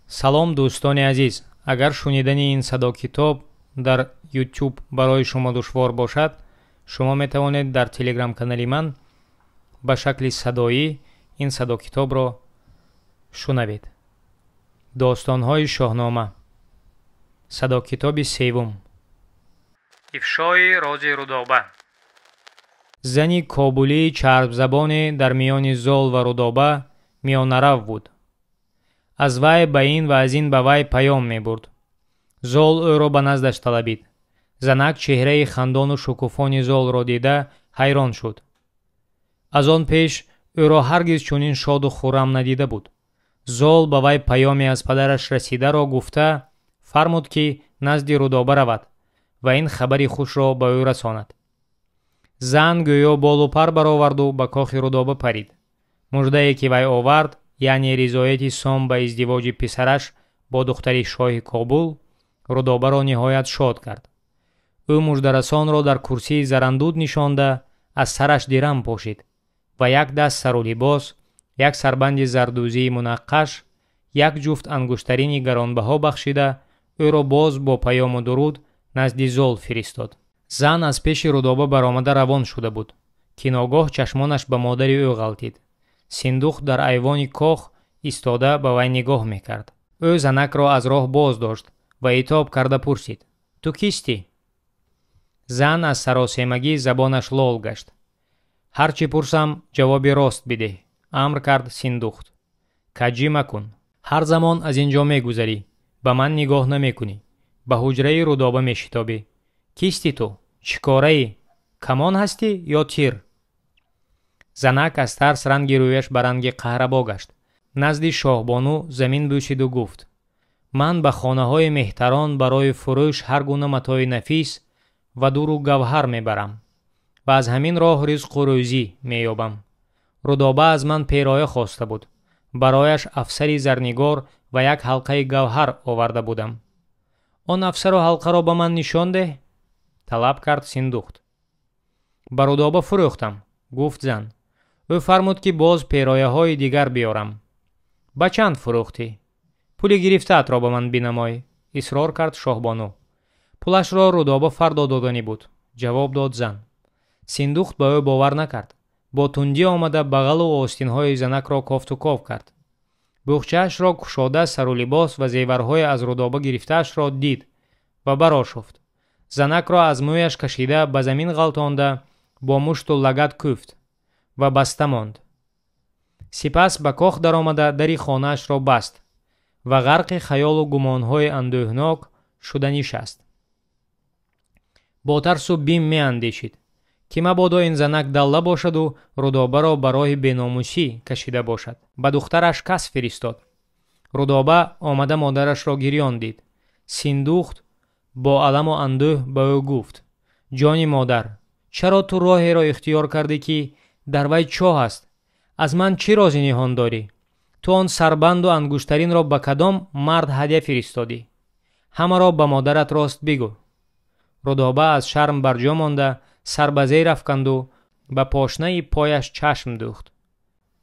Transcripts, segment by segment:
Салом, дӯстони азиз! Агар шунидани ин садокитоб дар YouTube барои шумо душвор бошад, шумо метавонед дар телеграм-канали ман ба шакли садоӣ ин садокитобро шунавед. Достонҳои Шоҳнома, садокитоби севум. Ифшои рози Рудоба. Зани кобулии чарбзабоне дар миёни Зол ва Рудоба миёнарав буд. Аз вай ба ин ва аз ин ба вай паём мебурд. Зол ӯро ба наздаш талабид. Занак чеҳраи хандону шукуфони Золро дида ҳайрон шуд. Аз он пеш ӯро ҳаргиз чунин шоду хуррам надида буд. Зол ба вай паёме аз падараш расидаро гуфта фармуд, ки назди Рудоба равад ва ин хабари хушро ба ӯ расонад. Зан гӯё болу пар бароварду ба кохи Рудоба парид. Муждае, ки вай овард, яъне ризояти Сом ба издивоҷи писараш бо духтари шоҳи Кобул, Рудобаро ниҳоят шод кард. Ӯ муждарасонро дар курсии зарандуд нишонда, аз сараш дирам пошид ва як даст сару либос, як сарбанди зардӯзии мунаққаш, як ҷуфт ангуштарини гаронбаҳо бахшида, ӯро боз бо паёму дуруд назди Зол фиристод. Зан аз пеши Рудоба баромада равон шуда буд, ки ногоҳ чашмонаш ба модари ӯ ғалтид. Синдухт дар айвони кох истода ба вай нигоҳ мекард. Ӯ занакро аз роҳ боз дошт ва итоб карда пурсид: «Ту кистӣ?» Зан аз саросемагӣ забонаш лол гашт. «Ҳар чӣ пурсам, ҷавоби рост бидеҳ», амр кард Синдухт. «Каҷӣ макун. Ҳар замон аз ин ҷо мегузарӣ, ба ман нигоҳ намекунӣ, ба ҳуҷраи Рудоба мешитобӣ. Кисти ту? Чӣ кораӣ? Камон ҳастӣ ё тир?» Занак аз тарс ранги рӯяш ба ранги қаҳрабо гашт. Назди шоҳбону замин бӯсиду гуфт: «Ман ба хонаҳои меҳтарон барои фурӯш ҳар гуна матои нафис ва дуру гавҳар мебарам ва аз ҳамин роҳ ризқу рӯзӣ меёбам. Рудоба аз ман пероя хоста буд. Барояш афсари зарнигор ва як ҳалқаи гавҳар оварда будам». «Он афсару ҳалқаро ба ман нишон деҳ», талаб кард Синдухт. «Ба Рудоба фурӯхтам», гуфт зан. «Ӯ фармуд, ки боз перояҳои дигар биёрам». «Ба чанд фурӯхтӣ? Пули гирифтаатро ба ман бинамой», исрор кард шоҳбону. «Пулашро Рудоба фардо доданӣ буд», ҷавоб дод зан. Синдухт ба ӯ бовар накард. Бо тундӣ омада бағалу остинҳои занакро кофту ков кард. Буғчаашро кушода, сару либос ва зеварҳои аз Рудоба гирифтаашро дид ва барошуфт. Занакро аз мӯяш кашида, ба замин ғалтонда, бо мушту лагат кӯфт ва баста монд. Сипас ба кох даромада, дари хонаашро баст ва ғарқи хаёлу гумонҳои андӯҳнок шуда нишаст. Бо тарсу бим меандешид, ки мабодо ин занак далла бошаду Рудобаро ба роҳи беномусӣ кашида бошад. Ба духтараш кас фиристод. Рудоба омада модарашро гирён дид. Синдухт бо аламу андӯҳ ба ӯ гуфт: «Ҷони модар, чаро ту роҳеро ихтиёр кардӣ, ки дар вай чоҳ аст? Аз ман чӣ рози ниҳон дорӣ? Ту он сарбанду ангуштаринро ба кадом мард ҳадя фиристодӣ? Ҳамаро ба модарат рост бигӯ». Рудоба аз шарм барҷо монда, сар ба зер афканду ба пошнаи пояш чашм дӯхт.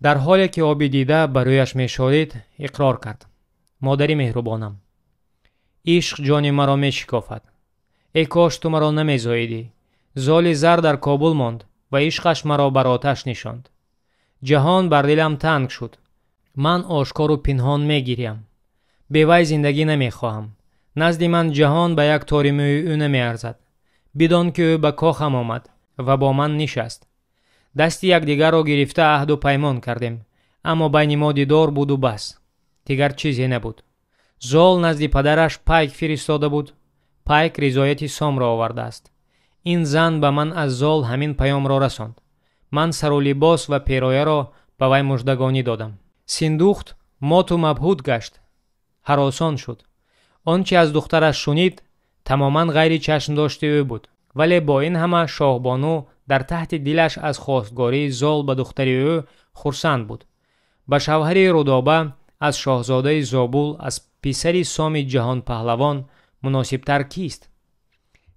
Дар ҳоле ки оби дида ба рӯяш мешорид, иқрор кард: «Модари меҳрубонам, ишқ ҷони маро мешикофад. Эй кош ту маро намезоидӣ! Золи зар дар Кобул монд ва ишқаш маро бар оташ нишонд. Ҷаҳон бар дилам танг шуд. Ман ошкору пинҳон мегирям. Бевай зиндагӣ намехоҳам. Назди ман ҷаҳон ба як тори мӯи ӯ намеарзад. Бидон, ки ӯ ба кохам омад ва бо ман нишаст. Дасти якдигарро гирифта аҳду паймон кардем, аммо байни мо дидор буду бас, дигар чизе набуд. Зол назди падараш пайк фиристода буд. Пайк ризояти Сомро овардааст. Ин зан ба ман аз Зол ҳамин паёмро расонд. Ман сару либос ва перояро ба вай муждагонӣ додам». Синдухт моту мабҳут гашт, ҳаросон шуд. Он чи аз духтараш шунид, тамоман ғайри чашмдошти ӯ буд. Вале бо ин ҳама шоҳбону дар таҳти дилаш аз хостгории Зол ба духтари ӯ хурсанд буд. Ба шавҳари Рудоба аз шоҳзодаи Зобул, аз писари Соми ҷаҳонпаҳлавон муносибтар кист?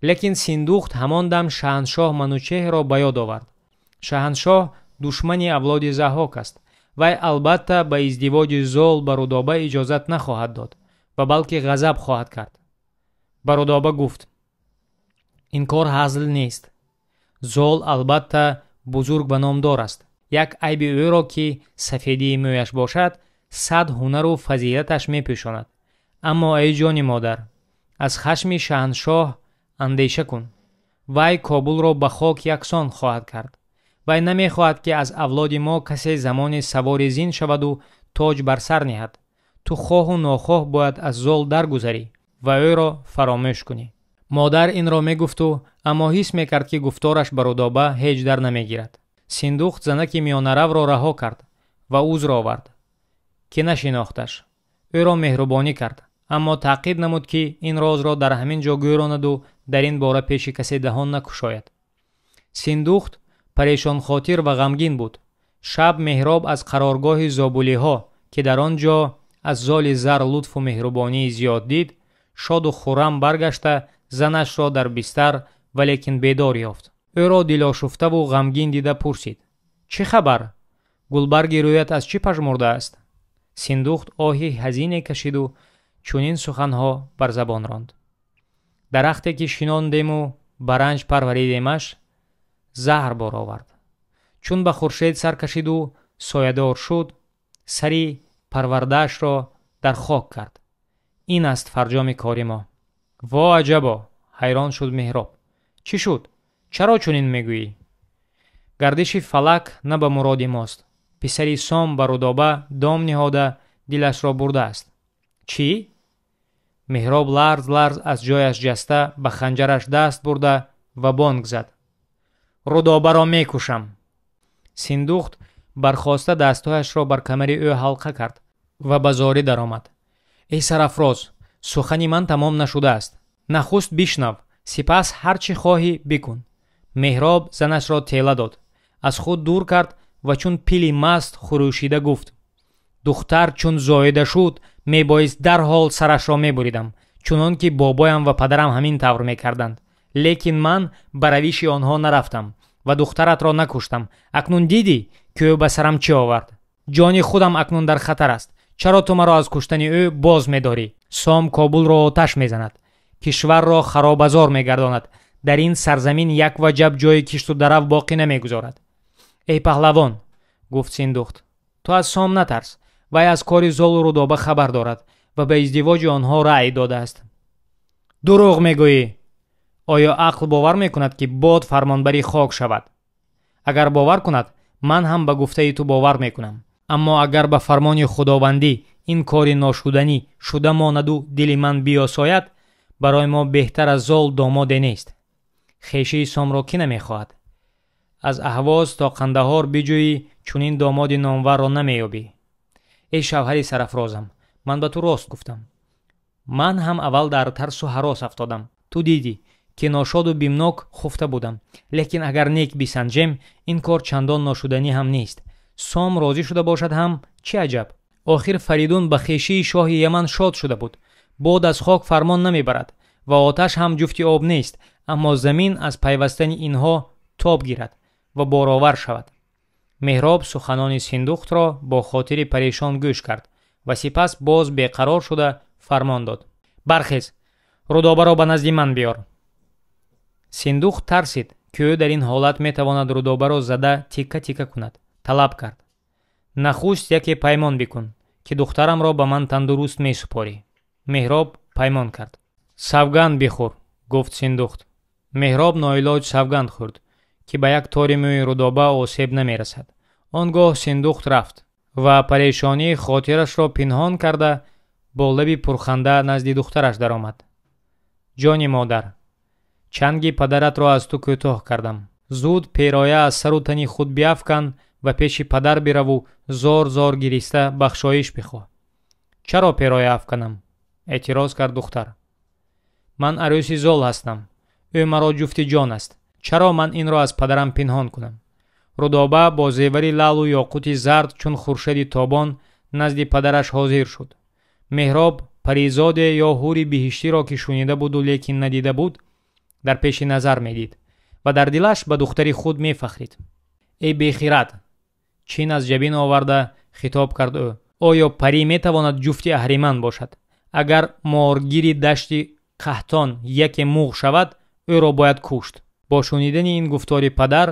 Лекин Синдухт ҳамон дам шаҳаншоҳ Манучеҳрро ба ёд овард. Шаҳаншоҳ душмани авлоди Заҳҳок аст. Вай албатта ба издивоҷи Зол ба Рудоба иҷозат нахоҳад дод ва балки ғазаб хоҳад кард. Ба Рудоба гуфт: ин кор ҳазл нест. Зол албатта бузург ва номдор аст. Як айби ӯро, ки сафедии мӯяш бошад, 100 ҳунару фазилаташ мепӯшонад. Аммо эй ҷони модар, аз хашми шаҳншоҳ андеша кун. Вай Кобулро ба хок яксон хоҳад кард. Вай намехоҳад, ки аз авлоди мо касе замони савори зин шаваду тоҷ бар сар ниҳад. Ту хоҳу нохоҳ бояд аз Зол даргузарӣ ва ӯро фаромӯш кунӣ. Модар инро мегуфту, аммо ҳис мекард, ки гуфтораш ба Рудоба ҳеҷ дар намегирад. Синдухт занаки миёнаравро раҳо кард ва узр овард, ки нашинохташ. Ӯро меҳрубонӣ кард, аммо таъқид намуд, ки ин розро дар ҳамин ҷо гӯронаду дар ин бора пеши касе даҳон накушояд. Синдухт парешонхотир ва ғамгин буд. Шаб Меҳроб аз қароргоҳи зобулиҳо, ки дар он ҷо аз Золи зар лутфу меҳрубонии зиёд дид, шоду хуррам баргашта занашро дар бистар, валекин бедор ёфт. Ӯро дилошуфтаву ғамгин дида пурсид: чӣ хабар? Гулбарги рӯят аз чӣ пажмурдааст? Синдухт оҳи ҳазине кашиду чунин суханҳо бар забон ронд: дарахте ки шинондему ба ранҷ парваридемаш, заҳр бор овард. Чун ба хуршед сар кашиду соядор шуд, сари парвардаашро дар хок кард. Ин аст фарҷоми кори мо. Во аҷабо! Ҳайрон шуд Меҳроб. Чӣ шуд? Чаро чунин мегӯӣ? Гардиши фалак на ба муроди мост. Писари Сом ба Рудоба дом ниҳода дилашро бурдааст. Чӣ? Меҳроб ларз ларз аз ҷояш ҷаста ба ханҷараш даст бурда ва бонг зад: Рудобаро мекушам. Синдухт бархоста дастҳояшро бар камари ӯ ҳалқа кард ва ба зорӣ даромад. Эй сарафроз, сухани ман тамом нашудааст. Нахуст бишнав, сипас ҳар чӣ хоҳӣ бикун. Меҳроб занашро тела дод, аз худ дур кард ва чун пили маст хурӯшида гуфт: духтар чун зоида шуд, мебоист дарҳол сарашро мебуридам, чунон ки бобоям ва падарам ҳамин тавр мекарданд. Лекин ман ба равиши онҳо нарафтам ва духтаратро накуштам. Акнун дидӣ, ки ӯ ба сарам чӣ овард? Ҷони худам акнун дар хатар аст. Чаро ту маро аз куштани ӯ боз медорӣ? Сом Кобулро оташ мезанад, кишварро харобазор мегардонад. Дар ин сарзамин як ваҷаб ҷои кишту дарав боқӣ намегузорад. Эй паҳлавон, гуфт Синдухт, ту аз Сом натарс. Вай аз кори Золу Рудоба хабар дорад ва ба издивоҷи онҳо раъй додааст. Дурӯғ мегӯӣ! Оё ақл бовар мекунад, ки бод фармонбари хок шавад? Агар бовар кунад, ман ҳам ба гуфтаи ту бовар мекунам. Аммо агар ба фармони худовандӣ ин кори ношуданӣ шуда монаду дили ман биёсояд, барои мо беҳтар аз Зол домоде нест. Хешии Сомро кӣ намехоҳад? Аз Аҳвоз то Қандаҳор биҷӯӣ, чунин домоди номварро намеёбӣ. Эй шавҳари сарафрозам, ман ба ту рост гуфтам. Ман ҳам аввал дар тарсу ҳарос афтодам. Ту дидӣ, ки ношоду бимнок хуфта будам. Лекин агар нек бисанҷем, ин кор чандон ношуданӣ ҳам нест. Сом розӣ шуда бошад ҳам, чӣ аҷаб? Охир Фаридун ба хешии шоҳи Яман шод шуда буд. Бод аз хок фармон намебарад ва оташ ҳам ҷуфти об нест, аммо замин аз пайвастани инҳо тоб гирад ва боровар шавад. Меҳроб суханони Синдухтро бо хотири парешон гӯш кард ва сипас боз беқарор шуда фармон дод: бархез, Рудобаро ба назди ман биёр. Синдухт тарсид, ки ӯ дар ин ҳолат метавонад Рудобаро зада тикка тикка кунад. Талаб кард: нахуст яке паймон бикун, ки духтарамро ба ман тандуруст месупорӣ. Меҳроб паймон кард. Савганд бихӯр, гуфт Синдухт. Меҳроб ноилоҷ савганд хӯрд, ки ба як тори мӯи Рудоба осеб намерасад. Он гоҳ Синдухт рафт ва парешонии хотирашро пинҳон карда бо лаби пурханда назди духтараш даромад. Ҷони модар, чанги падаратро аз ту кӯтоҳ кардам. Зуд пероя аз сару тани худ биафкан ва пеши падар бираву зор зор гириста бахшоиш бихоҳ. Чаро пероя афканам? Эътироз кард духтар. Ман арӯси Зол ҳастам. Ӯ маро ҷуфти ҷон аст. Чаро ман инро аз падарам пинҳон кунам? Рудоба бо зевари лаълу ёқути зард чун хуршеди тобон назди падараш ҳозир шуд. Меҳроб паризоде ё ҳури биҳиштиро, ки шунида буду лекин надида буд, дар пеши назар медид ва дар дилаш ба духтари худ мефахрид. Эй бехират, чин аз ҷабин оварда Хитоб кард ӯ. Оё парӣ метавонад ҷуфти аҳриман бошад? Агар моргири дашти қаҳтон яке муғ шавад, ӯро бояд кушт. Бо шунидани ин гуфтори падар,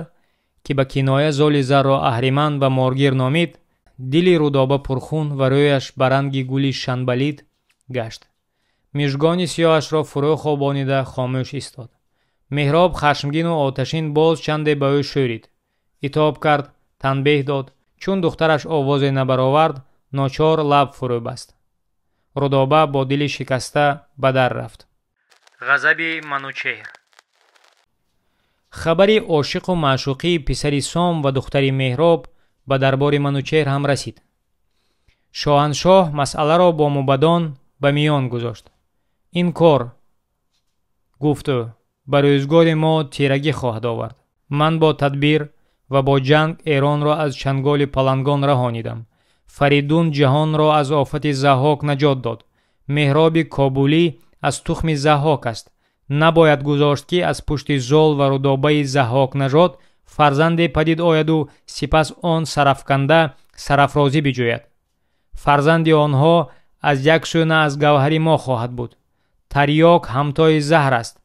ки ба киноя Золи Зарро аҳриман ва моргир номид, дили Рудоба пурхун ва рӯяш ба ранги гули шанбалид гашт. Мижгони сиёҳашро фурӯ хобонида хомӯш истод. Меҳроб хашмгину оташин боз чанде ба ӯ шӯрид. Итоб кард, танбеҳ дод. Чун духтараш овозе набаровард, ночор лаб фурӯ баст. Рудоба бо дили шикаста ба дар рафт. Ғазаби Манучеҳр. Хабари ошиқу маъшуқии писари Сом ва духтари Меҳроб ба дарбори Манучеҳр ҳам расид. Шоҳаншоҳ масъаларо бо мубадон ба миён гузошт. Ин кор, гуфт ӯ, ба рӯзгори мо тирагӣ хоҳад овард. Ман бо тадбир ва бо ҷанг Эронро аз чанголи палангон раҳонидам. Фаридун ҷаҳонро аз офати Заҳҳок наҷот дод. Меҳроби Кобулӣ аз тухми Заҳҳок аст. Набояд гузошт, ки аз пушти Зол ва Рудобаи Заҳҳокнажод фарзанде падид ояду сипас он сарафканда сарафрозӣ биҷӯяд. Фарзанди онҳо аз як сӯ на аз гавҳари мо хоҳад буд. Тарёк ҳамтои заҳр аст.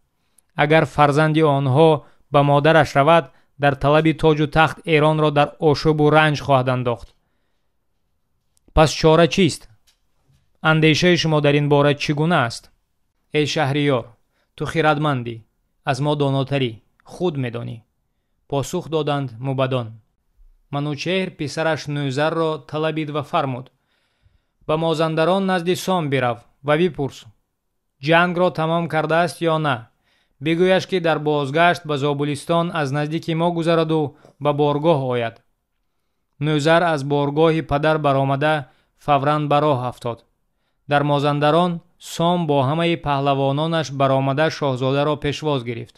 Агар фарзанди онҳо ба модараш равад, дар талаби тоҷу тахт Эронро дар ошӯбу ранҷ хоҳад андохт. Пас чора чист? Андешаи шумо дар ин бора чӣ гуна аст? Эй шаҳриёр, ту хирадмандӣ, аз мо донотарӣ, худ медонӣ. Посух доданд мубадон. Манучеҳр писараш Нӯзарро талабид ва фармуд: ба Мозандарон назди Сом бирав ва бипурс, ҷангро тамом кардааст ё на. Бигӯяш, ки дар бозгашт ба Зобулистон аз наздики мо гузараду ба боргоҳ ояд. Нӯзар аз боргоҳи падар баромада фавран ба роҳ афтод. Дар Мозандарон Сом бо ҳамаи паҳлавононаш баромада шоҳзодаро пешвоз гирифт.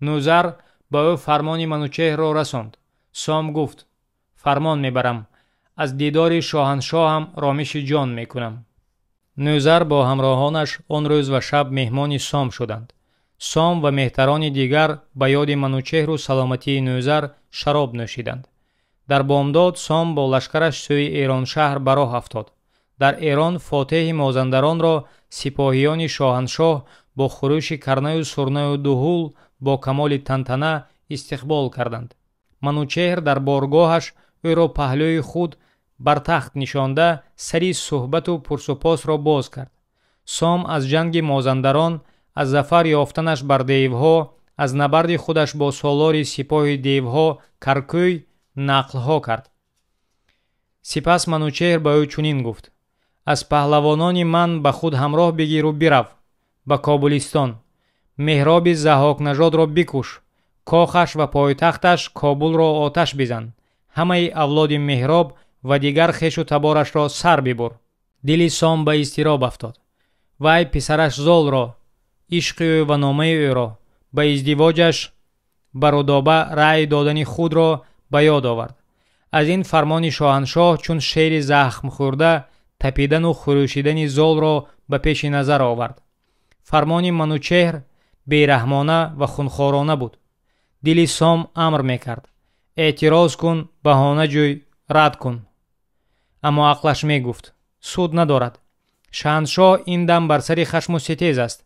Нӯзар ба ӯ фармони Манучеҳрро расонд. Сом гуфт: фармон мебарам, аз дидори шоҳаншоҳам ромиши ҷон мекунам. Нӯзар бо ҳамроҳонаш он рӯз ва шаб меҳмони Сом шуданд. Сом ва меҳтарони дигар ба ёди Манучеҳру саломатии Нӯзар шароб нӯшиданд. Дар бомдод Сом бо лашкараш сӯи Эроншаҳр ба роҳ афтод. Дар Эрон фотеҳи Мозандаронро сипоҳиёни шоҳаншоҳ бо хурӯши карнаю сурнаю дуҳул бо камоли тантана истиқбол карданд. Манучеҳр дар боргоҳаш ӯро паҳлӯи худ бар тахт нишонда сари суҳбату пурсупосро боз кард. Сом аз ҷанги Мозандарон, аз зафар ёфтанаш бар девҳо, аз набарди худаш бо солори сипоҳи девҳо Каркӯй нақлҳо кард. Сипас Манучеҳр ба ӯ чунин гуфт: аз паҳлавонони ман ба худ ҳамроҳ бигиру бирав ба Кобулистон. Меҳроби Заҳҳокнажодро бикуш, кохаш ва пойтахташ Кобулро оташ бизан. Ҳамаи авлоди Меҳроб ва дигар хешу таборашро сар бибур. Дили Сом ба изтироб афтод. Вай писараш Золро, ишқи ӯ ва номаи ӯро, ба издивоҷаш ба Рудоба раъй додани худро ба ёд овард. Аз ин фармони шоҳаншоҳ чун шери захмхӯрда тапидану хурӯшидани Золро ба пеши назар овард. Фармони Манучеҳр бераҳмона ва хунхорона буд. Дили Сом амр мекард: эътироз кун, баҳона ҷӯй, рад кун. Аммо ақлаш мегуфт: суд надорад. Шаҳаншоҳ ин дам бар сари хашму ситез аст.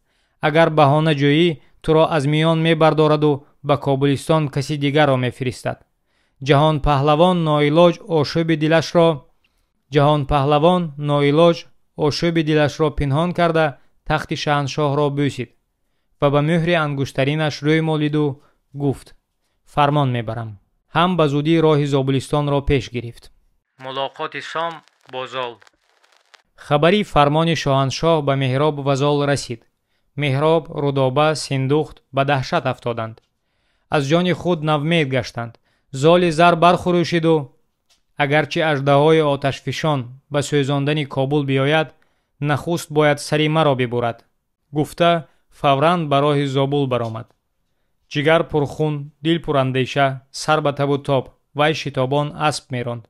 Агар баҳона ҷӯӣ, туро аз миён мебардораду ба Кобулистон каси дигарро мефиристад. Ҷаҳонпаҳлавон ноилоҷ ошӯби дилашро пинҳон карда тахти шаҳаншоҳро бӯсид ва ба мӯҳри ангуштаринаш рӯй молиду гуфт: фармон мебарам. Ҳам ба зудӣ роҳи Зобулистонро пеш гирифт. Мулоқоти Сом бо Зол. Хабари фармони шоҳаншоҳ ба Меҳроб ва Зол расид. Меҳроб, Рудоба, Синдухт ба даҳшат афтоданд. Аз ҷони худ навмед гаштанд. Золи Зар бархурӯшиду агарчи аждаҳои оташфишон ба сӯзондани Кобул биёяд, нахуст бояд сари маро бибурад, гуфта фавран ба роҳи Зобул баромад. Ҷигар пурхун, дил пурандеша, сар ба табу тоб, вай шитобон асп меронд.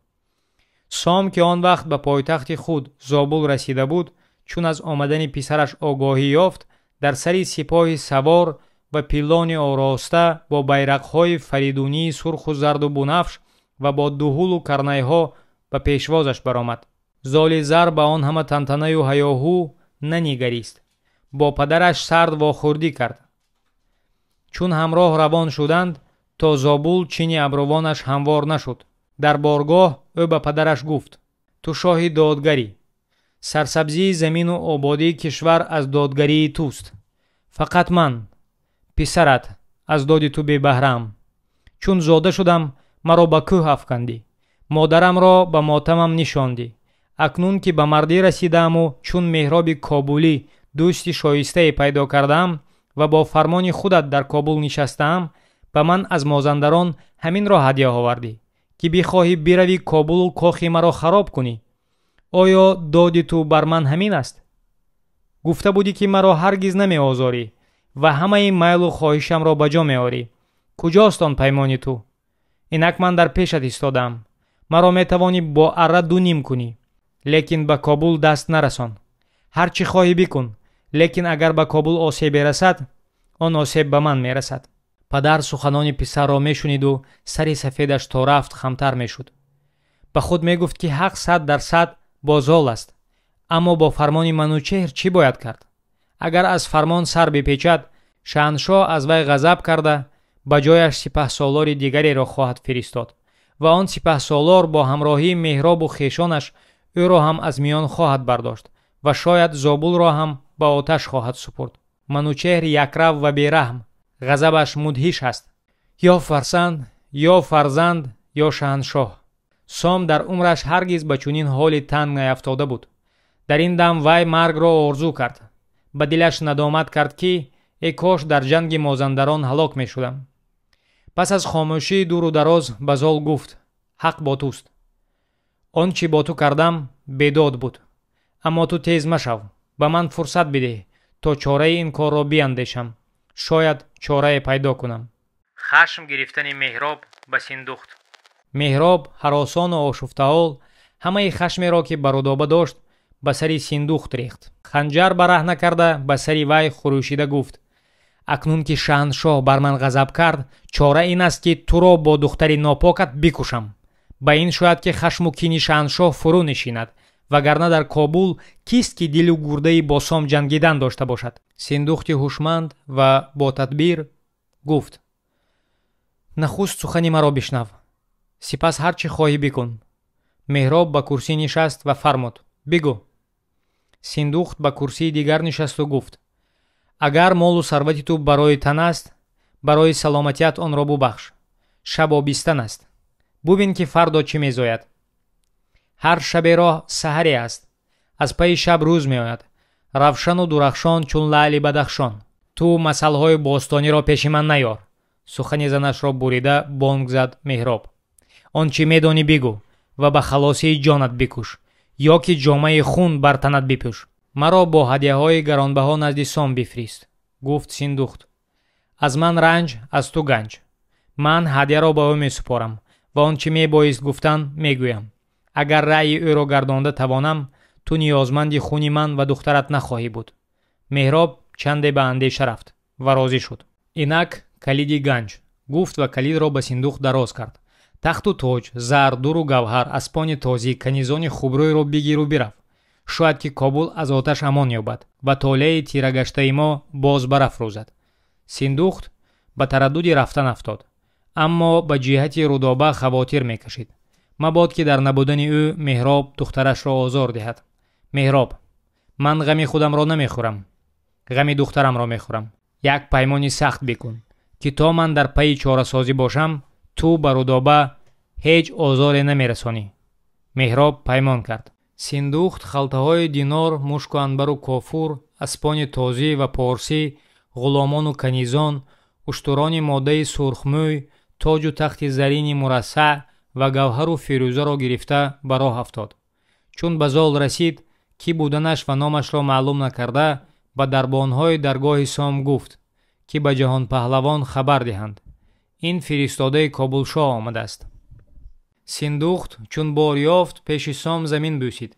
Сом, ки он вақт ба пойтахти худ Зобул расида буд, чун аз омадани писараш огоҳӣ ёфт, дар сари сипоҳи савор ва пилони ороста бо байрақҳои фаридунии сурху зарду бунафш ва бо дуҳулу карнайҳо ба пешвозаш баромад. Золи зар ба он ҳама тантанаю ҳаёҳу нанигарист. Бо падараш сард вохӯрдӣ кард. Чун ҳамроҳ равон шуданд, то Зобул чини абрувонаш ҳамвор нашуд. Дар боргоҳ ӯ ба падараш гуфт: ту шоҳи додгарӣ. Сарсабзии замину ободии кишвар аз додгарии туст. Фақат ман, писарат, аз доди ту бебаҳраам. Чун зода шудам, маро ба кӯҳ афкандӣ. Модарамро ба мотамам нишондӣ. Акнун ки ба мардӣ расидааму чун Меҳроби Кобулӣ дӯсти шоистае пайдо кардаам ва бо фармони худат дар Кобул нишастаам, ба ман аз Мозандарон ҳаминро ҳадя овардӣ, ки бихоҳӣ биравӣ Кобулу кохи маро хароб кунӣ. Оё доди ту бар ман ҳамин аст? Гуфта будӣ, ки маро ҳаргиз намеозорӣ ва ҳамаи майлу хоҳишамро ба ҷо меорӣ. Куҷост он паймони ту? Инак ман дар пешат истодаам. Маро метавонӣ бо арра ду ним кунӣ, лекин ба Кобул даст нарасон. Ҳар чӣ хоҳӣ бикун, лекин агар ба Кобул осебе расад, он осеб ба ман мерасад. Падар суханони писарро мешуниду сари сафедаш то рафт хамтар мешуд. Ба худ мегуфт, ки ҳақ 100% бо Зол аст, аммо бо фармони Манучеҳр чӣ бояд кард? Агар аз фармон сар бипечад, шаҳаншоҳ аз вай ғазаб карда ба ҷояш сипаҳсолори дигареро хоҳад фиристод ва он сипаҳсолор бо ҳамроҳии Меҳробу хешонаш ӯро ҳам аз миён хоҳад бардошт ва шояд Зобулро ҳам ба оташ хоҳад супурд. Манучеҳр якрав ва бераҳм, ғазабаш мудҳиш аст. Ё фарсанд, ё фарзанд, ё шаҳаншоҳ. Сом дар умраш ҳаргиз ба чунин ҳоли танг наяфтода буд. Дар ин дам вай маргро орзу кард. Ба дилаш надомат кард, ки э кош дар ҷанги Мозандарон ҳалок мешудам. Пас аз хомӯшии дуру дароз ба Зол гуфт: ҳақ бо туст. Он чӣ бо ту кардам бедод буд. Аммо ту тез машав, ба ман фурсат бидеҳ, то чораи ин корро биандешам. Шояд чорае пайдо кунам. Хашм гирифтани Меҳроб ба Синдухт. Меҳроб ҳаросону ошуфтаҳол ҳамаи хашмеро, ки ба Рудоба дошт, ба сари Синдухт рехт. Ханҷар бараҳ накарда ба сари вай хурӯшида гуфт: акнун ки шаҳаншоҳ бар ман ғазаб кард, чора ин аст, ки туро бо духтари нопокат бикушам. Ба ин шояд, ки хашму кини шаҳаншоҳ фурӯ нишинад, вагарна дар Кобул кист, ки дилу гурдаи бо Сом ҷангидан дошта бошад? Синдухти ҳушманд ва ботадбир гуфт: нахуст сухани маро бишнав, сипас ҳар чӣ хоҳӣ бикун. Меҳроб ба курсӣ нишаст ва фармуд: бигӯ. Синдухт ба курсии дигар нишасту гуфт: агар молу сарвати ту барои тан аст, барои саломатият онро бубахш. Шаб обистан аст. Бубин, ки фардо чӣ мезояд. Ҳар шаберо саҳаре аст. Аз пайи шаб рӯз меояд, равшану дурахшон чун лаъли Бадахшон. Ту масъалҳои бостониро пеши ман наёр. Сухани занашро бурида бонг зад Меҳроб. Он чӣ медонӣ бигӯ ва ба халосии ҷонат бикӯш, ё ки ҷомаи хун бар танат бипӯш. Маро бо ҳадяҳои гаронбаҳо назди Сом бифирист, гуфт Синдухт. Аз ман ранҷ, аз ту ганҷ. Ман ҳадяро ба ӯ месупорам ва он чӣ мебоист гуфтан мегӯям. Агар раъйи ӯро гардонда тавонам, ту ниёзманди хуни ман ва духтарат нахоҳӣ буд. Меҳроб чанде ба андеша рафт ва розӣ шуд. Инак калиди ганҷ, гуфт ва калидро ба Синдухт дароз кард. Тахту тоҷ, зар, дуру гавҳар, аспони тозӣ, канизони хубрӯйро бигиру бирав. Шояд ки Кобул аз оташ амон ёбад ва толеи тирагаштаи мо боз барафрӯзад. Синдухт ба тараддуди рафтан афтод, аммо ба ҷиҳати Рудоба хавотир мекашид. Мабод ки дар набудани ӯ Меҳроб духтарашро озор диҳад. Меҳроб: ман ғами худамро намехӯрам, ғами духтарамро мехӯрам. Як паймони сахт бикун, ки то ман дар пайи чорасозӣ бошам, ту ба Рудоба ҳеҷ озоре намерасонӣ. Меҳроб паймон кард. Синдухт халтаҳои динор, мушку анбару кофур, аспони тозӣ ва порсӣ, ғуломону канизон, уштурони моддаи сурхмӯй, тоҷу тахти зарини мурассаъ ва гавҳару фирӯзаро гирифта ба роҳ афтод. Чун ба Зол расид, ки буданаш ва номашро маълум накарда, ба дарбонҳои даргоҳи Сом гуфт, ки ба ҷаҳонпаҳлавон хабар диҳанд. Ин фиристодаи Кобулшоҳ омадааст. Синдухт чун бор ёфт, пеши Сом замин бӯсид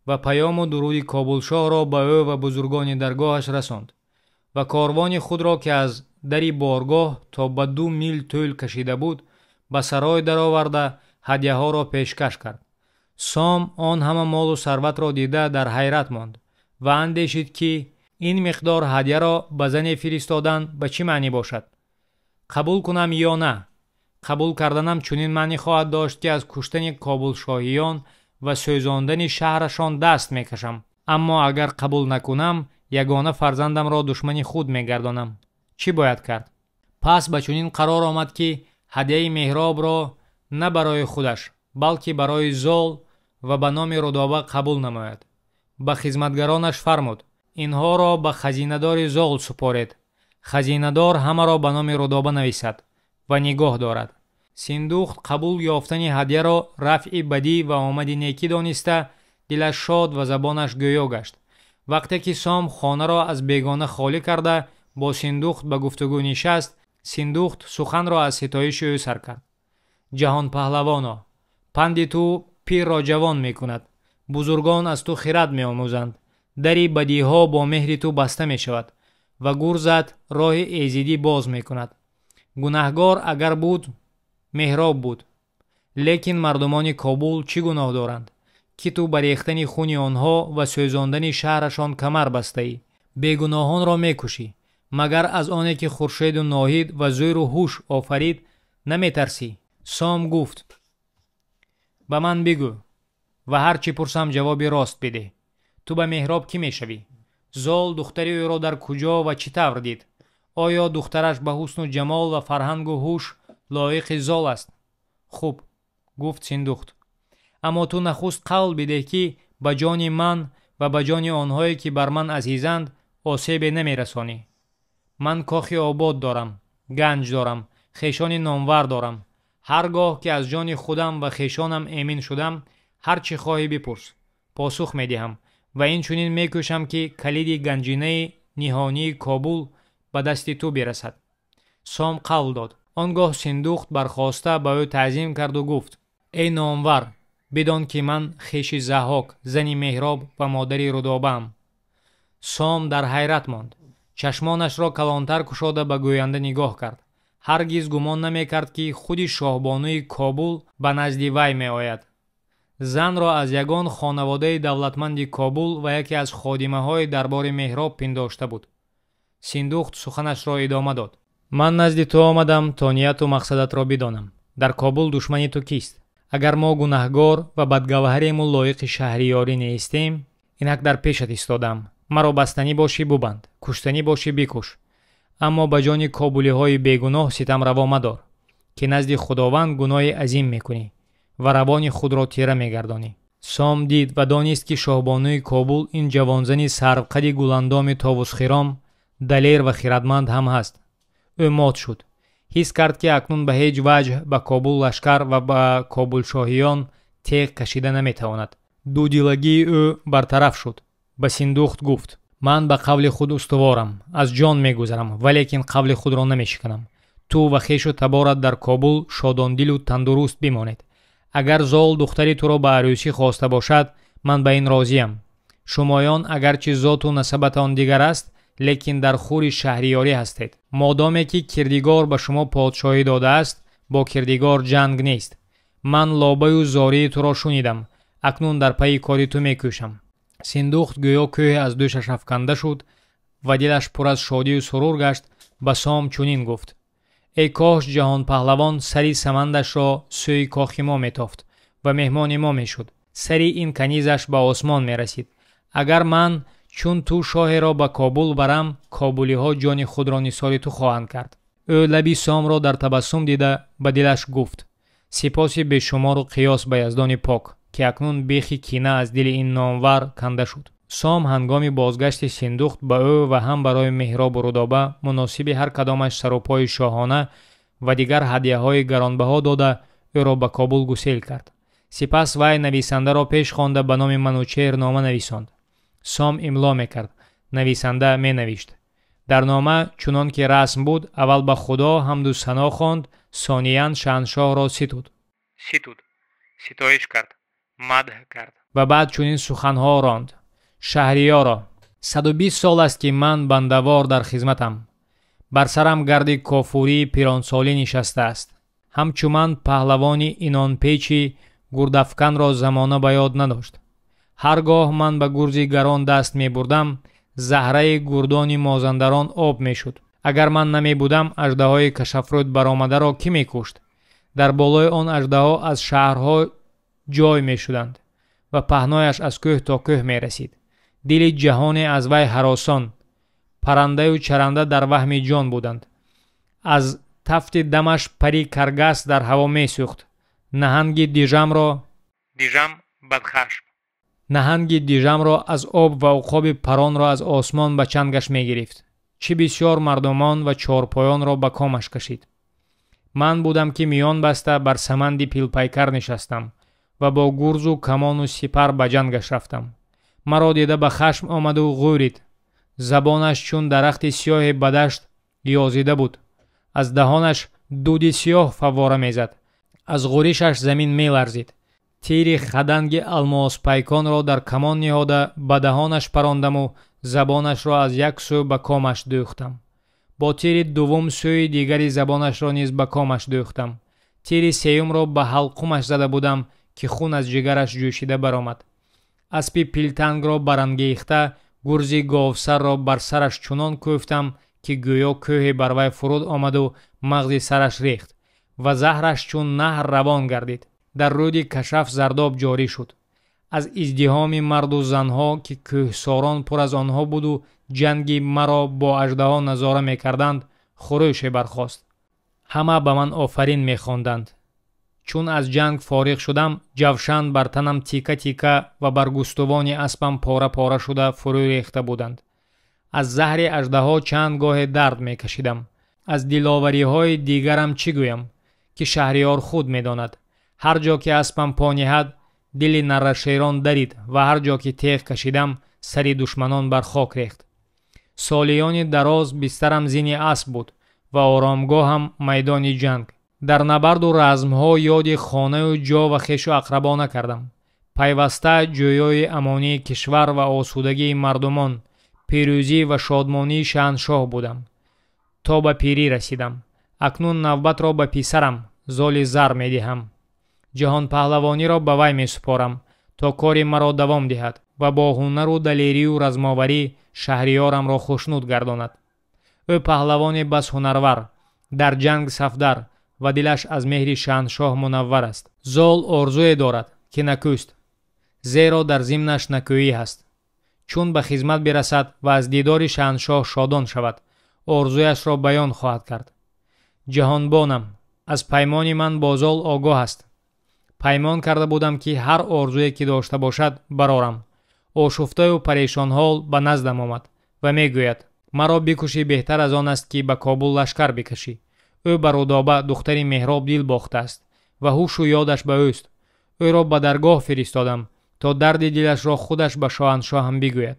ва паёму дуруди Кобулшоҳро ба ӯ ва бузургони даргоҳаш расонд ва корвони худро, ки аз дари боргоҳ то ба 2 мил тӯл кашида буд, ба сарой дароварда ҳадяҳоро пешкаш кард. Сом он ҳама молу сарватро дида дар ҳайрат монд ва андешид, ки ин миқдор ҳадяро ба зане фиристодан ба чӣ маънӣ бошад? Қабул кунам ё на? Қабул карданам чунин маънӣ хоҳад дошт, ки аз куштани кобулшоҳиён ва сӯзондани шаҳрашон даст мекашам. Аммо агар қабул накунам, ягона фарзандамро душмани худ мегардонам. Чӣ бояд кард? Пас ба чунин қарор омад, ки ҳадяи Меҳробро на барои худаш, балки барои Зол ва ба номи Рудоба қабул намояд. Ба хизматгаронаш фармуд: инҳоро ба хазинадори Зол супоред. Хазинадор ҳамаро ба номи Рудоба нависад ва нигоҳ дорад. Синдухт қабул ёфтани ҳадяро рафъи бадӣ ва омади некӣ дониста, дилаш шод ва забонаш гӯё гашт. Вақте ки Сом хонаро аз бегона холӣ карда бо Синдухт ба гуфтугӯ нишаст, Синдухт суханро аз ситоиши ӯ сар кард. Ҷаҳонпаҳлавоно, панди ту пирро ҷавон мекунад, бузургон аз ту хирад меомӯзанд, дари бадиҳо бо меҳри ту баста мешавад ва гурзат роҳи эзидӣ боз мекунад. Гунаҳгор агар буд, Меҳроб буд. Лекин мардумони Кобул чӣ гуноҳ доранд, ки ту ба рехтани хуни онҳо ва сӯзондани шаҳрашон камар бастаӣ? Бегуноҳонро мекушӣ, магар аз оне ки Хуршеду Ноҳид ва зӯру ҳуш офарид наметарсӣ? Сом гуфт: ба ман бигӯ ва ҳар чӣ пурсам ҷавоби рост бидеҳ. Ту ба Меҳроб кӣ мешавӣ? Зол духтари ӯро дар куҷо ва чӣ тавр дид? Оё духтараш ба ҳусну ҷамол ва фарҳангу ҳуш лоиқи Зол аст? Хуб, гуфт Синдухт, аммо ту нахуст қавл бидеҳ, ки ба ҷони ман ва ба ҷони онҳое ки бар ман азизанд осебе намерасонӣ. Ман кохи обод дорам, ганҷ дорам, хешони номвар дорам. Ҳар гоҳ ки аз ҷони худам ва хешонам эмин шудам, ҳар чӣ хоҳӣ бипурс, посух медиҳам ва инчунин мекӯшам, ки калиди ганҷинаи ниҳонии Кобул ба дасти ту бирасад. Сом қавл дод. Он гоҳ Синдухт бархоста ба ӯ таъзим карду гуфт: эй номвар, бидон ки ман хеши Заҳҳок, зани Меҳроб ва модари Рудобаам. Сом дар ҳайрат монд. Чашмонашро калонтар кушода ба гӯянда нигоҳ кард. Ҳаргиз гумон намекард, ки худи шоҳбонуи Кобул ба назди вай меояд. Занро аз ягон хонаводаи давлатманди Кобул ва яке аз ходимаҳои дарбори Меҳроб пиндошта буд. Синдухт суханашро идома дод: ман назди ту омадам то нияту мақсадатро бидонам. Дар Кобул душмани ту кист? Агар мо гунаҳгор ва бадгавҳарему лоиқи шаҳриёрӣ нестем, инак дар пешат истодам. Маро бастанӣ бошӣ бубанд, куштанӣ бошӣ бикуш. Аммо ба ҷони кобулиҳои бегуноҳ ситам раво мадор, ки назди Худованд гуноҳи азим мекунӣ ва равони худро тира мегардонӣ. Сом дид ва донист, ки шоҳбонуи Кобул ин ҷавонзани сарвқади гуландоми товусхиром, далер ва хирадманд ҳам ҳаст. Ӯ мот шуд. Ҳис кард, ки акнун ба ҳеҷ ваҷҳ ба Кобул лашкар ва ба кобулшоҳиён теғ кашида наметавонад. Дудилагии ӯ бартараф шуд. Ба Синдухт гуфт: ман ба қавли худ устуворам, аз ҷон мегузарам, валекин қавли худро намешиканам. Ту ва хешу таборат дар Кобул шодондилу тандуруст бимонед. Агар Зол духтари туро ба арӯсӣ хоста бошад, ман ба ин розиям. Шумоён агарчи зоту насабатон дигар аст, лекин дар хури шаҳриёрӣ ҳастед. Модоме ки кирдигор ба шумо подшоҳӣ додааст, бо кирдигор ҷанг нест. Ман лобаю зории туро шунидам, акнун дар пайи кори ту мекӯшам. Синдухт гӯё кӯҳе аз дӯшаш афканда шуд ва дилаш пур аз шодию сурур гашт. Ба Сом чунин гуфт: эй кош ҷаҳонпаҳлавон сари самандашро сӯи кохи мо метофт ва меҳмони мо мешуд. Сари ин канизаш ба осмон мерасид. Агар ман чун ту шоҳеро ба Кобул барам, кобулиҳо ҷони худро нисори ту хоҳанд кард. Ӯ лаби Сомро дар табассум дида ба дилаш гуфт: сипоси бешумору қиёс ба Яздони пок, ки акнун бехи кина аз дили ин номвар канда шуд. Сом ҳангоми бозгашти Синдухт ба ӯ ва ҳам барои Меҳробу Рудоба муносиби ҳар кадомаш сарупои шоҳона ва дигар ҳадияҳои гаронбаҳо дода, ӯро ба Кобул гусел кард. Сипас вай нависандаро пеш хонда ба номи Манучеҳр нома нависонд. Сом имло мекард, нависанда менавишт. Дар нома чунон ки расм буд, аввал ба Худо ҳамду сано хонд, сониян шаҳншоҳро ситуд. Ситуд, ситоиш кард, мадҳ кард ва баъд чунин суханҳо ронд: шаҳриёро, 120 сол аст, ки ман бандавор дар хизматам. Бар сарам гарди кофурии пиронсолӣ нишастааст. Ҳамчу ман паҳлавони инонпечи Гурдафканро замона ба ёд надошт. Ҳар гоҳ ман ба гурзи гарон даст мебурдам, заҳраи гурдони мозандарон об мешуд. Агар ман намебудам, аждаҳои кашафрӯд баромадаро кӣ мекушт? Дар болои он аждаҳо аз шаҳрҳо ҷой мешуданд ва паҳнояш аз кӯҳ то кӯҳ мерасид. Дили ҷаҳоне аз вай ҳаросон, паррандаю чаранда дар ваҳми ҷон буданд. Аз тафти дамаш пари каргас дар ҳаво месӯхт. Наҳанги дижамро дижам бадхашм наҳанги дижамро аз об ва уқоби паронро аз осмон ба чангаш мегирифт. Чӣ бисёр мардумон ва чорпоёнро ба комаш кашид. Ман будам, ки миён баста бар саманди пилпайкар нишастам ва бо гурзу камону сипар ба ҷангаш рафтам. Маро дида ба хашм омаду ғӯрид. Забонаш чун дарахти сиёҳе ба дашт ёзида буд. Аз даҳонаш дуди сиёҳ фаввора мезад. Аз ғӯришаш замин меларзид. Тири хаданги алмоспайконро дар камон ниҳода ба даҳонаш парондаму забонашро аз як сӯ ба комаш дӯхтам. Бо тири дуввум сӯи дигари забонашро низ ба комаш дӯхтам. Тири сеюмро ба ҳалқумаш зада будам, ки хун аз ҷигараш ҷӯшида баромад. Аспи пилтангро барангехта, гурзи говсарро бар сараш чунон кӯфтам, ки гӯё кӯҳе бар вай фуруд омаду мағзи сараш рехт ва заҳраш чун наҳр равон гардид. Дар рӯди кашаф зардоб ҷорӣ шуд. Аз издиҳоми марду занҳо, ки кӯҳсорон пур аз онҳо буду ҷанги маро бо аждаҳо назора мекарданд, хурӯше бархост. Ҳама ба ман офарин мехонданд. Чун аз ҷанг фориғ шудам, ҷавшан бар танам тика-тика ва бар густувони аспам пора-пора шуда фурӯ рехта буданд. Аз заҳри аждаҳо чанд гоҳе дард мекашидам. Аз диловариҳои дигарам чӣ гӯям, ки шаҳриёр худ медонад. Ҳар ҷо ки аспам по ниҳад, дили наррашерон дарид ва ҳар ҷо ки теғ кашидам, сари душманон бар хок рехт. Солиёни дароз бистарам зини асп буд ва оромгоҳам майдони ҷанг. Дар набарду размҳо ёди хонаю ҷо ва хешу ақрабо накардам. Пайваста ҷӯёи амонии кишвар ва осудагии мардумон, пирӯзӣ ва шодмонии шаҳаншоҳ будам. То ба пирӣ расидам. Акнун навбатро ба писарам Золи Зар медиҳам. Ҷаҳонпаҳлавониро ба вай месупорам, то кори маро давом диҳад ва бо ҳунару далерию размоварӣ шаҳриёрамро хушнуд гардонад. Ӯ паҳлавони бас ҳунарвар, дар ҷанг сафдар ва дилаш аз меҳри шаҳаншоҳ мунаввар аст. Зол орзуе дорад, ки накӯст, зеро дар зимнаш накӯӣ ҳаст. Чун ба хизмат бирасад ва аз дидори шаҳаншоҳ шодон шавад, орзуяшро баён хоҳад кард. Ҷаҳонбонам аз паймони ман бо Зол огоҳ аст. Паймон карда будам, ки ҳар орзуе ки дошта бошад барорам. Ошуфтаю парешонҳол ба наздам омад ва мегӯяд: маро бикушӣ беҳтар аз он аст, ки ба Кобул лашкар бикашӣ. Ӯ ба Рудоба, духтари Меҳроб, дил бохтааст ва ҳушу ёдаш ба ӯст. Ӯро ба даргоҳ фиристодам, то дарди дилашро худаш ба шоҳаншоҳам бигӯяд.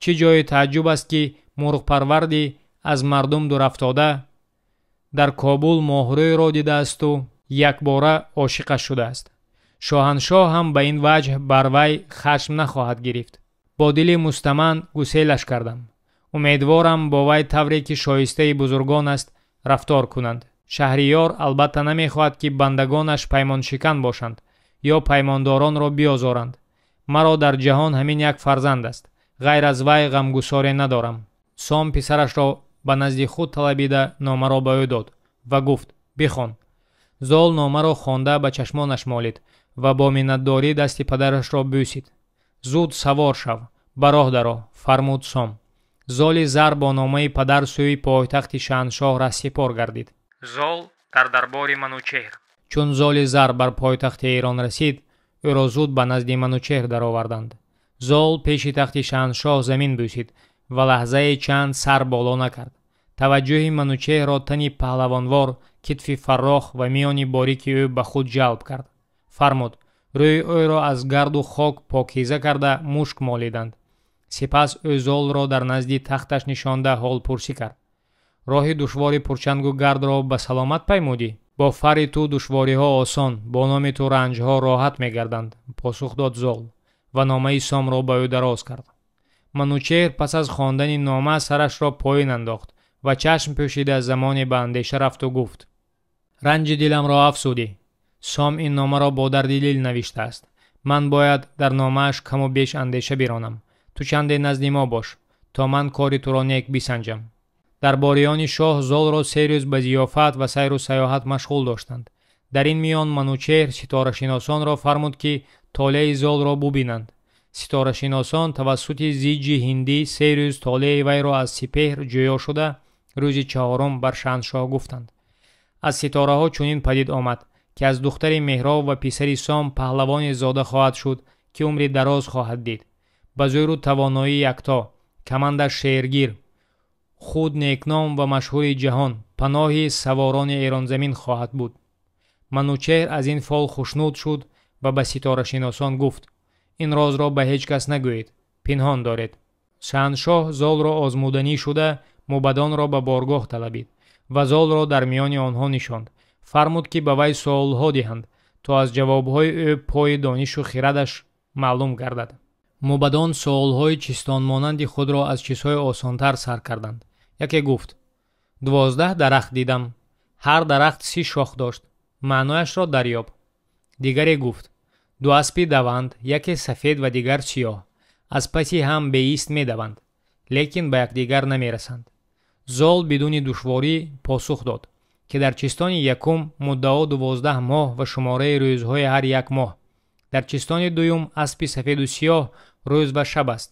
Чӣ ҷои тааҷҷуб аст, ки мурғпарварди аз мардум дурафтода дар Кобул моҳрӯйро дидаасту якбора ошиқаш шудааст. Шоҳаншоҳ ҳам ба ин ваҷҳ бар вай хашм нахоҳад гирифт. Бо дили мустаман гуселаш кардам. Умедворам бо вай тавре ки шоистаи бузургон аст рафтор кунанд. Шаҳриёр албатта намехоҳад, ки бандагонаш паймоншикан бошанд ё паймондоронро биозоранд. Маро дар ҷаҳон ҳамин як фарзанд аст. Ғайр аз вай ғамгусоре надорам. Сом писарашро ба назди худ талабида номаро ба ӯ дод ва гуфт: бихон. Зол номаро хонда ба чашмонаш молид ва бо миннатдорӣ дасти падарашро бӯсид. Зуд савор шав, ба роҳ даро, фармуд Сом. Золи Зар бо номаи падар сӯи пойтахти шаҳаншоҳ раҳсипор гардид. Зол дар дарбори Манучеҳр. Чун Золи Зар бар пойтахти Эрон расид, ӯро зуд ба назди Манучеҳр дароварданд. Зол пеши тахти шаҳаншоҳ замин бӯсид ва лаҳзае чанд сар боло накард. Таваҷҷӯҳи Манучеҳрро тани паҳлавонвор, китфи фаррох ва миёни борики ӯ ба худ ҷалб кард. Фармуд: рӯи ӯро аз гарду хок покиза карда мушк молиданд. Сипас ӯ Золро дар назди тахташ нишонда ҳолпурсӣ кард. Роҳи душвори пурчангу гардро ба саломат паймудӣ? Бо фарри ту душвориҳо осон, бо номи ту ранҷҳо роҳат мегарданд, посух дод Зол ва номаи Сомро ба ӯ дароз кард. Манучеҳр пас аз хондани нома сарашро поин андохт ва чашм пӯшида замоне ба андеша рафту гуфт: ранҷи диламро афзудӣ. Сом ин номаро бо дарди дил навиштааст. Ман бояд дар номааш каму беш андеша биронам. Ту чанде назди мо бош, то ман кори туро нек бисанҷам. Дарбориёни шоҳ Золро 3 рӯз ба зиёфат ва сайру саёҳат машғул доштанд. Дар ин миён Манучеҳр ситорашиносонро фармуд, ки толеи Золро бубинанд. Ситорашиносон тавассути зиҷи ҳиндӣ 3 рӯз толеи вайро аз сипеҳр ҷӯё шуда, рӯзи 4 бар шаҳншоҳ гуфтанд. Аз ситораҳо чунин падид омад, ки аз духтари Меҳроб ва писари Сом паҳлавоне зода хоҳад шуд, ки умри дароз хоҳад дид. Ба зӯру тавоноӣ якто, камандаш шергир, худ некном ва машҳури ҷаҳон, паноҳи саворони эронзамин хоҳад буд. Манучеҳр аз ин фол хушнуд шуд ва ба ситорашиносон гуфт: ин розро ба ҳеҷ кас нагӯед, пинҳон доред. Шаҳншоҳ Золро озмуданӣ шуда, мубадонро ба боргоҳ талабид ва Золро дар миёни онҳо нишонд. Фармуд, ки ба вай суолҳо диҳанд, то аз ҷавобҳои ӯ пои донишу хирадаш маълум гардад. Мубадон суолҳои чистонмонанди худро аз чизҳои осонтар сар карданд. Яке гуфт: 12 дарахт дидам. Ҳар дарахт 30 шох дошт. Маънояшро дарёб. Дигаре гуфт: 2 аспи даванд, яке сафед ва дигар сиёҳ. Аз паси ҳам беист медаванд, лекин ба якдигар намерасанд. Зол бидуни душворӣ посух дод, ки дар чистони якум муддао 12 моҳ ва шумораи рӯзҳои ҳар як моҳ. Дар чистони дуюм аспи сафеду сиёҳ рӯз ва шаб аст,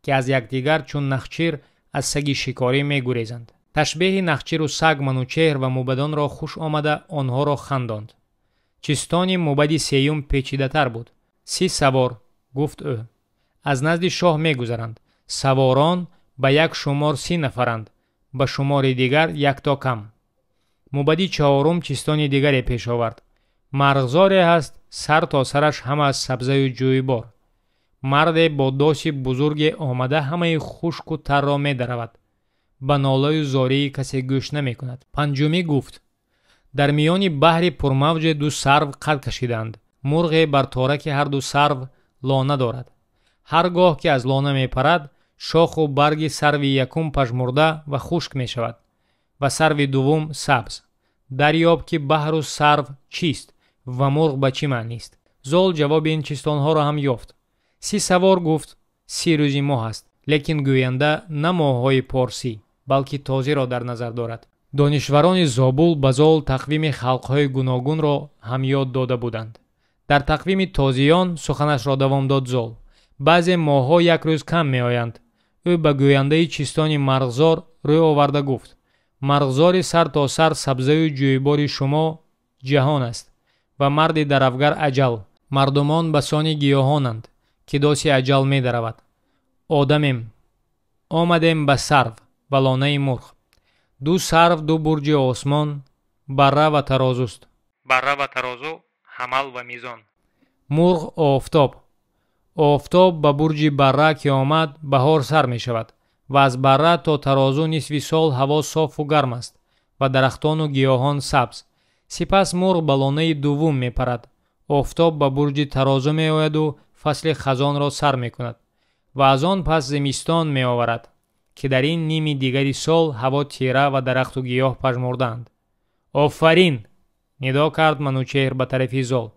ки аз якдигар чун нахчир аз саги шикорӣ мегурезанд. Ташбеҳи нахчиру саг Манучеҳр ва мубадонро хуш омада онҳоро хандонд. Чистони мубади сеюм печидатар буд. 30 савор, гуфт ӯ, аз назди шоҳ мегузаранд. Саворон ба як шумор 30 нафаранд, ба шумори дигар якто кам. Мубади чаҳорум чистони дигаре пеш овард. Марғзоре ҳаст, сар то сараш ҳама аз сабзаю ҷӯйбор. Марде бо доси бузурге омада ҳамаи хушку тарро медаравад. Ба нолаю зории касе гӯш намекунад. Панҷумӣ гуфт: дар миёни баҳри пурмавҷе 2 сарв қад кашиданд. Мурғе бар тораки ҳар ду сарв лона дорад. Ҳар гоҳ ки аз лона мепарад, шоху барги сарви якум пажмурда ва хушк мешавад ва сарви дуввум сабз. Дарёб, ки баҳру сарв чист ва мурғ ба чӣ маънист. Зол ҷавоби ин чистонҳоро ҳам ёфт. 30 савор гуфт, 30 рӯзи моҳ аст, лекин гӯянда на моҳҳои порсӣ, балки тозиро дар назар дорад. Донишварони Зобул ба Зол тақвими халқҳои гуногунро ҳам ёд дода буданд. Дар тақвими тозиён суханашро давом дод Зол. Баъзе моҳҳо як рӯз кам меоянд. Ӯ ба гӯяндаи чистони марғзор рӯ оварда гуфт: марғзори сар то сар сабзаю ҷӯйбори шумо ҷаҳон аст ва марди даравгар аҷал. Мардумон ба сони гиёҳонанд, ки доси аҷал медаравад. Одамем. Омадем ба сарв ва лонаи мурғ. 2 сарв 2 бурҷи осмон, барра ва тарозуст. Барра ва тарозу, ҳамал ва мизон. Мурғ офтоб. Офтоб ба бурҷи барра ки омад, баҳор сар мешавад ва аз барра то тарозу нисфи сол ҳаво софу гарм аст ва дарахтону гиёҳон сабз. Сипас мурғ ба лонаи дуввум мепарад. Офтоб ба бурҷи тарозу меояду фасли хазонро сар мекунад ва аз он пас зимистон меоварад, ки дар ин ними дигари сол ҳаво тира ва дарахту гиёҳ пажмурдаанд. Офарин! Нидо кард Манучеҳр ба тарафи Зол.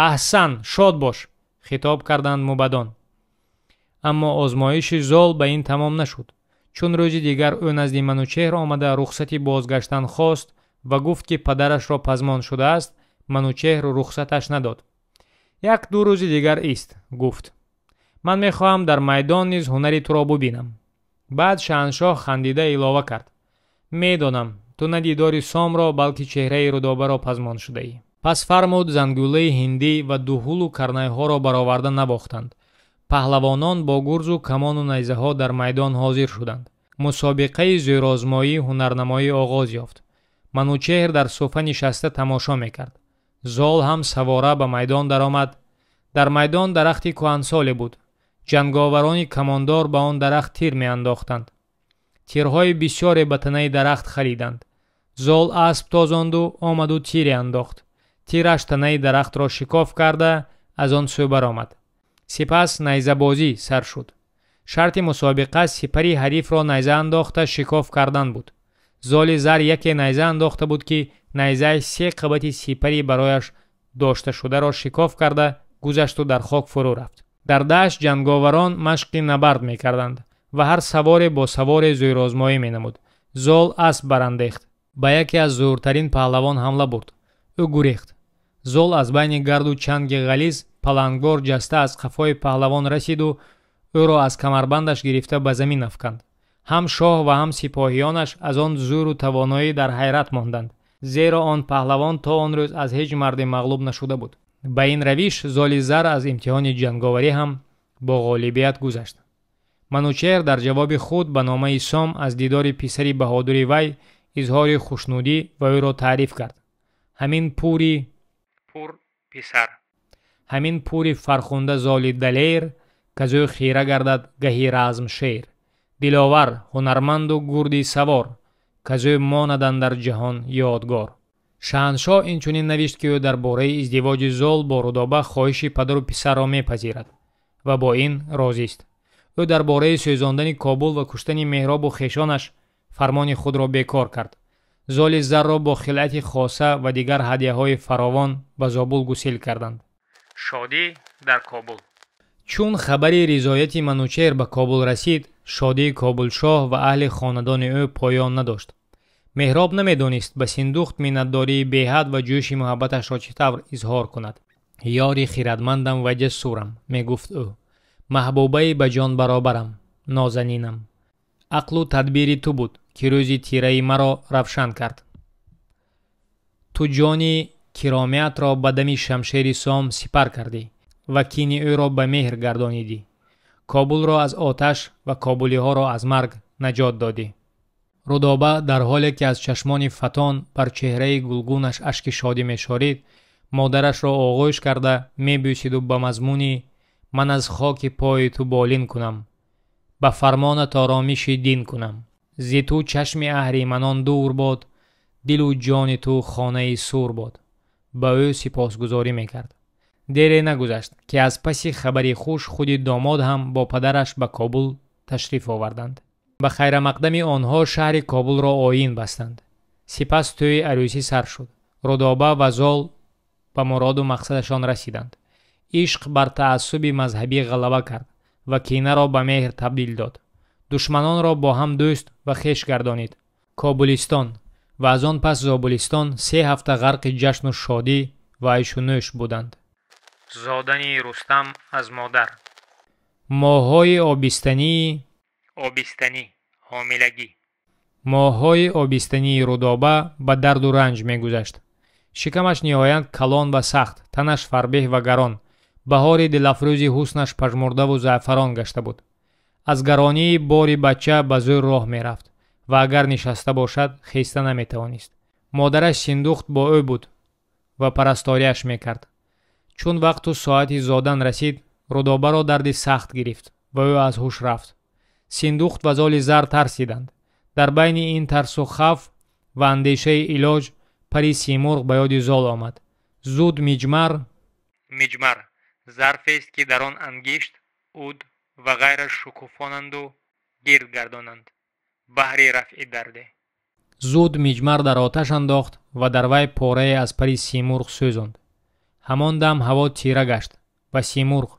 Аҳсан, шод бош! Хитоб карданд мубадон. Аммо озмоиши Зол ба ин тамом нашуд. Чун рӯзи дигар ӯ назди Манучеҳр омада рухсати бозгаштан хост ва гуфт, ки падарашро пазмон шудааст, Манучеҳр рухсаташ надод. 1-2 рӯзи дигар ист, гуфт. Ман мехоҳам дар майдон низ ҳунари туро бубинам. Баъд шаҳншоҳ хандида илова кард: медонам, ту на дидори Сомро, балки чеҳраи Рудобаро пазмон шудаӣ. Пас фармуд зангулаи ҳиндӣ ва дуҳулу карнайҳоро бароварда навохтанд. Паҳлавонон бо гурзу камону найзаҳо дар майдон ҳозир шуданд. Мусобиқаи зӯрозмоӣ ҳунарнамоӣ оғоз ёфт. Манучеҳр дар суфа нишаста тамошо мекард. Зол ҳам савора ба майдон даромад. Дар майдон дарахти кӯҳансоле буд. Ҷанговарони камондор ба он дарахт тир меандохтанд. Тирҳои бисёре ба танаи дарахт хариданд. Зол асп тозонду омаду тире андохт. Тираш танаи дарахтро шикоф карда аз он сӯ баромад. Сипас найзабозӣ сар шуд. Шарти мусобиқа сипари ҳарифро найза андохта шикоф кардан буд. Золи зар яке найза андохта буд, ки найзааш 3 қабати сипари барояш дошташударо шикоф карда гузашту дар хок фурӯ рафт. Дар дашт ҷанговарон машқи набард мекарданд ва ҳар саворе бо саворе зӯрозмоӣ менамуд. Зол асп барандехт, ба яке аз зӯртарин паҳлавон ҳамла бурд. Ӯ гурехт. Зол аз байни гарду чанги ғализ палангвор ҷаста аз қафои паҳлавон расиду ӯро аз камарбандаш гирифта ба замин афканд. Ҳам шоҳ ва ҳам сипоҳиёнаш аз он зӯру тавоноӣ дар ҳайрат монданд, зеро он паҳлавон то он рӯз аз ҳеҷ марде мағлуб нашуда буд. Ба ин равиш Золи Зар аз имтиҳони ҷанговарӣ ҳам бо ғолибият гузашт. Манучеҳр дар ҷавоби худ ба номаи Сом аз дидори писари баҳодури вай изҳори хушнудӣ ва ӯро таъриф кард. Ҳамин пури пур писар, ҳамин пури фархунда Золи Далер, казӯ хира гардад гаҳи разм шер, диловар, ҳунарманду гурди савор, казӯ монад андар ҷаҳон ёдгор. Шаҳаншоҳ инчунин навишт, ки ӯ дар бораи издивоҷи Зол бо Рудоба хоҳиши падару писарро мепазирад ва бо ин розист. Ӯ дар бораи сӯзондани Кобул ва куштани Меҳробу хешонаш фармони худро бекор кард. Золи Зарро бо хилъати хоса ва дигар ҳадияҳои фаровон ба Зобул гусел карданд. Шодӣ дар Кобул. Чун хабари ризояти Манучеҳр ба Кобул расид, шодии Кобулшоҳ ва аҳли хонадони ӯ поён надошт. Меҳроб намедонист ба Синдухт миннатдории беҳад ва ҷӯши муҳаббаташро чӣ тавр изҳор кунад. Ёри хирадмандам ва ҷасурам, мегуфт ӯ, маҳбубаи ба ҷон баробарам, нозанинам. Ақлу тадбири ту буд, ки рӯзи тираи маро равшан кард. Ту ҷони киромиятро ба дами шамшери Сом сипар кардӣ ва кини ӯро ба меҳр гардонидӣ. Кобулро аз оташ ва кобулиҳоро аз марг наҷот додӣ. Рудоба дар ҳоле ки аз чашмони фатон бар чеҳраи гулгунаш ашки шодӣ мешорид, модарашро оғӯш карда мебӯсиду ба мазмуни ман аз хоки пои ту болин кунам, ба фармонат оромиши дин кунам, зи ту чашми аҳриманон дур бод, дилу ҷони ту хонаи сур бод, ба ӯ сипосгузорӣ мекард. Дере нагузашт, ки аз паси хабари хуш худи домод ҳам бо падараш ба Кобул ташриф оварданд. Ба хайрамақдами онҳо шаҳри Кобулро оин бастанд. Сипас тӯи арӯсӣ сар шуд. Рудоба ва Зол ба муроду мақсадашон расиданд. Ишқ бар таассуби мазҳабӣ ғалаба кард ва кинаро ба меҳр табдил дод. Душманонро бо ҳам дӯст ва хеш гардонид. Кобулистон ва аз он пас Зобулистон 3 ҳафта ғарқи ҷашну шодӣ ва айшу нӯш буданд. Зодани Рустам аз модар. Моҳҳои обистании обистанӣ, ҳомилагӣ. Моҳҳои обистании Рудоба ба дарду ранҷ мегузашт. Шикамаш ниҳоят калон ва сахт, танаш фарбеҳ ва гарон, баҳори дилафрӯзи ҳуснаш пажмурдаву заъфарон гашта буд. Аз гаронии бори бача ба зӯр роҳ мерафт ва агар нишаста бошад, хеста наметавонист. Модараш Синдухт бо ӯ буд ва парасториаш мекард. Чун вақту соати зодан расид, Рудобаро дарди сахт гирифт ва ӯ аз ҳуш рафт. Синдухт ва Золи Зар тарсиданд. Дар байни ин тарсу хавф ва андешаи илоҷ пари Симурғ ба ёди Зол омад. Зуд миҷмар миҷмар зарфест, ки дар он ангишт, уд ва ғайра шукуфонанду гирд гардонанд баҳри рафъи дарде. Зуд миҷмар дар оташ андохт ва дар вай порае аз пари Симурғ сӯзонд. Ҳамон дам ҳаво тира гашт ва Симурғ,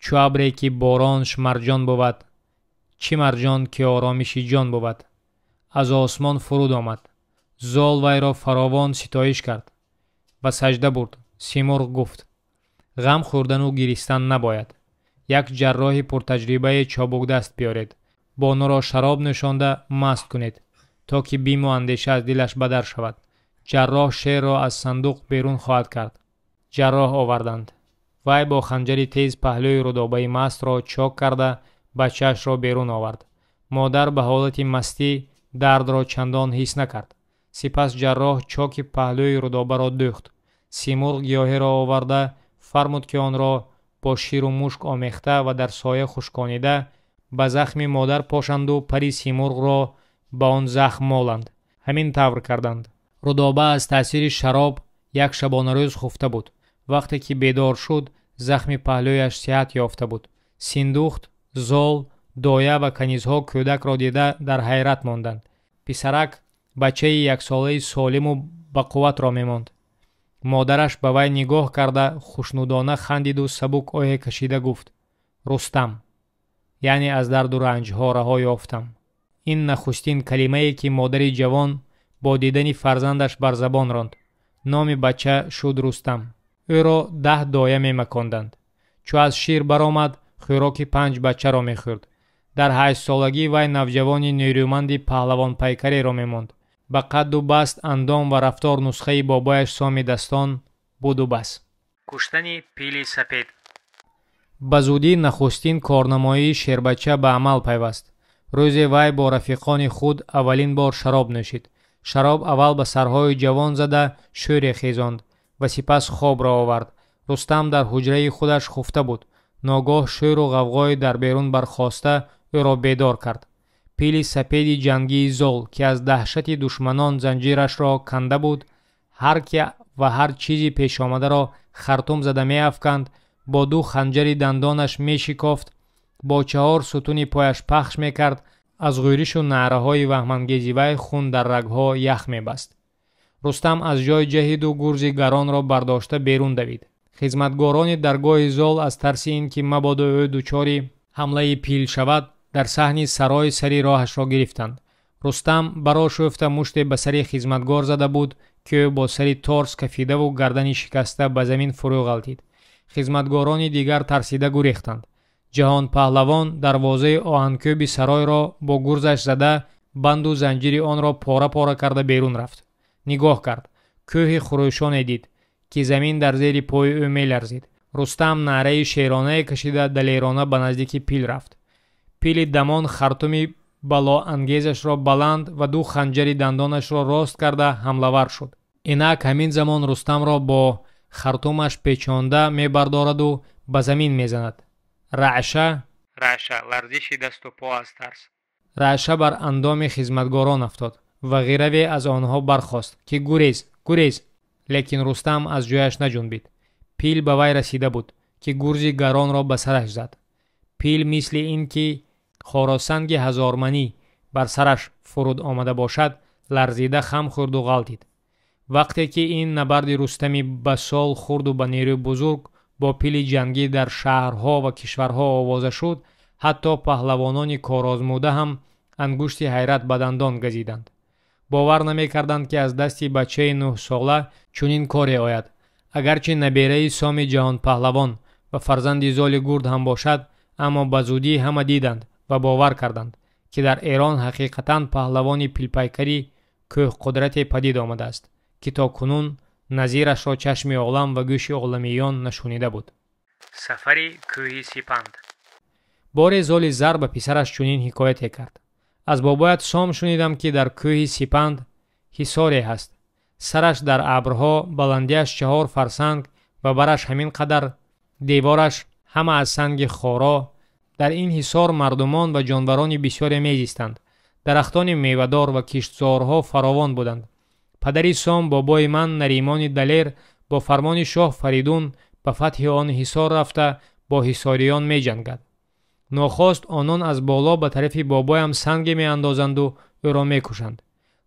чу абре ки боронш марҷон бувад, чӣ марҷон ки оромиши ҷон бувад, аз осмон фуруд омад. Зол вайро фаровон ситоиш кард ва саҷда бурд. Симурғ гуфт: ғам хӯрдану гиристан набояд. Як ҷарроҳи пуртаҷрибаи чобукдаст биёред, бонуро шароб нӯшонда маст кунед, то ки биму андеша аз дилаш бадар шавад. Ҷарроҳ шерро аз сандуқ берун хоҳад кард. Ҷарроҳ оварданд. Вай бо ханҷари тез паҳлӯи Рудобаи мастро чок карда бачаашро берун овард. Модар ба ҳолати мастӣ дардро чандон ҳис накард. Сипас ҷарроҳ чоки паҳлӯи Рудобаро дӯхт. Симурғ гиёҳеро оварда фармуд, ки онро бо ширу мушк омехта ва дар соя хушконида ба захми модар пошанду пари Симурғро ба он захм моланд. Ҳамин тавр карданд. Рудоба аз таъсири шароб як шабонарӯз хуфта буд. Вақте ки бедор шуд, захми паҳлӯяш сиҳат ёфта буд. Синдухт, Зол, доя ва канизҳо кӯдакро дида дар ҳайрат монданд. Писарак бачаи яксолаи солиму бақувватро мемонд. Модараш ба вай нигоҳ карда хушнудона хандиду сабук оҳе кашида гуфт: «Рустам, яъне аз дарду ранҷҳо раҳо ёфтам». Ин нахустин калимае, ки модари ҷавон бо дидани фарзандаш бар забон ронд. Номи бача шуд Рустам. Ӯро 10 доя мемаконданд. Чу аз шир баромад, хӯроки 5 бачаро мехӯрд. Дар 8-солагӣ вай навҷавони нерӯманди паҳлавонпайкареро мемонд. Ба қадду баст, андом ва рафтор нусхаи бобояш Соми Дастон буду бас. Куштани пили сапед. Ба зудӣ нахустин корнамоии шербача ба амал пайваст. Рӯзе вай бо рафиқони худ аввалин бор шароб нӯшид. Шароб аввал ба сарҳои ҷавон зада шӯре хезонд ва сипас хобро овард. Рустам дар ҳуҷраи худаш хуфта буд. Ногоҳ шӯру ғавғое дар берун бархоста ӯро бедор кард. Пили сапеди ҷангии Зол, ки аз даҳшати душманон занҷирашро канда буд, ҳар ки ва ҳар чизи пешомадаро хартум зада меафканд, бо 2 ханҷари дандонаш мешикофт, бо 4 сутуни пояш пахш мекард, аз ғӯришу наъраҳои ваҳмангези вай хун дар рагҳо ях мебаст. Рустам аз ҷой ҷаҳиду гурзи гаронро бардошта берун давид. Хизматгорони даргоҳи Зол аз тарси ин ки мабодо ӯ дучори ҳамлаи пил шавад, дар саҳни сарой сари роҳашро гирифтанд. Рустам баро шӯфта муште ба сари хизматгор зада буд, ки ӯ бо сари торс кафидаву гардани шикаста ба замин фурӯ ғалтид. Хизматгорони дигар тарсида гурехтанд. Ҷаҳонпаҳлавон дарвозаи оҳанкӯби саройро бо гурзаш зада, банду занҷири онро пора-пора карда берун рафт. Нигоҳ кард. Кӯҳи хурӯшоне дид, ки замин дар зери пои ӯ меларзид. Рустам наъраи шеронае кашида далерона ба наздики пил рафт. Пили дамон хартуми балоангезашро баланд ва 2 ханҷари дандонашро рост карда ҳамлавар шуд. Инак ҳамин замон Рустамро бо хартумаш печонда мебардораду ба замин мезанад. Раъша Раъша ларзиши дасту по аз тарс. Раъша бар андоми хизматгорон афтод ва ғираве аз онҳо бархост, ки гурез, гурез. Лекин Рустам аз ҷояш наҷунбид. Пил ба вай расида буд, ки гурзи гаронро ба сараш зад. Пил мисли ин ки хоросанги ҳазорманӣ бар сараш фуруд омада бошад, ларзида хам хӯрду ғалтид. Вақте ки ин набарди Рустами ба сол хурду ба нерӯ бузург бо пили ҷангӣ дар шаҳрҳо ва кишварҳо овоза шуд, ҳатто паҳлавонони корозмуда ҳам ангушти ҳайрат ба дандон газиданд. Бовар намекарданд, ки аз дасти бачаи 9-сола чунин коре ояд. Агарчи набераи Соми ҷаҳонпаҳлавон ва фарзанди Золи гурд ҳам бошад, аммо ба зудӣ ҳама диданд ва бовар карданд, ки дар Эрон ҳақиқатан паҳлавони пилпайкари кӯҳқудрате падид омадааст, ки то кунун назирашро чашми олам ва гӯши оламиён нашунида буд. Сафари кӯҳи Сипанд. Боре Золи Зар ба писараш чунин ҳикояте кард: аз бобоят Сом шунидам, ки дар кӯҳи Сипанд ҳисоре ҳаст. Сараш дар абрҳо, баландиаш 4 фарсанг ва бараш ҳамин қадар, девораш ҳама аз санги хоро. Дар ин ҳисор мардумон ва ҷонварони бисёре мезистанд. Дарахтони мевадор ва киштзорҳо фаровон буданд. Падари Сом, бобои ман Наримони Далер, бо фармони шоҳ Фаридун ба фатҳи он ҳисор рафта бо ҳисориён меҷангад. Нохост онон аз боло ба тарафи бобоям санге меандозанду ӯро мекушанд.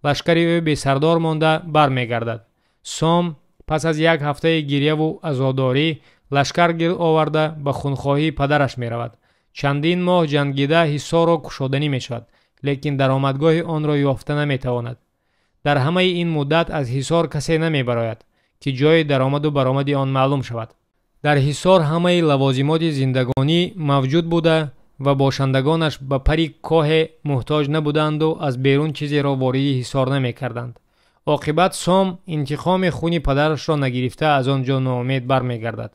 Лашкари ӯ бесардор монда бармегардад. Сом пас аз як ҳафтаи гиряву азодорӣ лашкар гир оварда ба хунхоҳии падараш меравад. Чандин моҳ ҷангида ҳисорро кушоданӣ мешавад, лекин даромадгоҳи онро ёфта наметавонад. Дар ҳамаи ин муддат аз ҳисор касе намебарояд, ки ҷои даромаду баромади он маълум шавад. Дар ҳисор ҳамаи лавозимоти зиндагонӣ мавҷуд буда ва бошандагонаш ба пари коҳе муҳтоҷ набуданду аз берун чизеро вориди ҳисор намекарданд. Оқибат Сом интиқоми хуни падарашро нагирифта аз он ҷо ноумед бармегардад.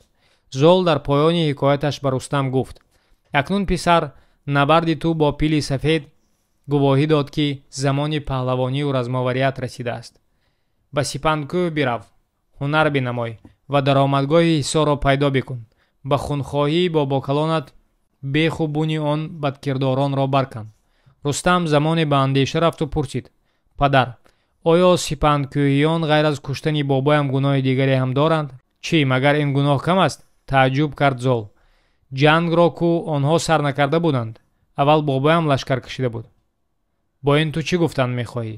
Зол дар поёни ҳикояташ ба Рустам гуфт: акнун писар, набарди ту бо пили сафед гувоҳӣ дод, ки замони паҳлавонию размоварият расидааст. Ба Сипандкӯҳ бирав, ҳунар бинамой ва даромадгоҳи ҳисорро пайдо бикун. Ба хунхоҳии бобокалонат беху буни он бадкирдоронро баркан. Рустам замоне ба андеша рафту пурсид: падар, оё сипандкӯҳиён ғайр аз куштани бобоям гуноҳи дигаре ҳам доранд? Чӣ, магар ин гуноҳ кам аст? Тааҷҷуб кард Зол. Ҷангро ку онҳо сар накарда буданд. Аввал бобоям лашкар кашида буд. Бо ин ту чӣ гуфтан мехоҳӣ?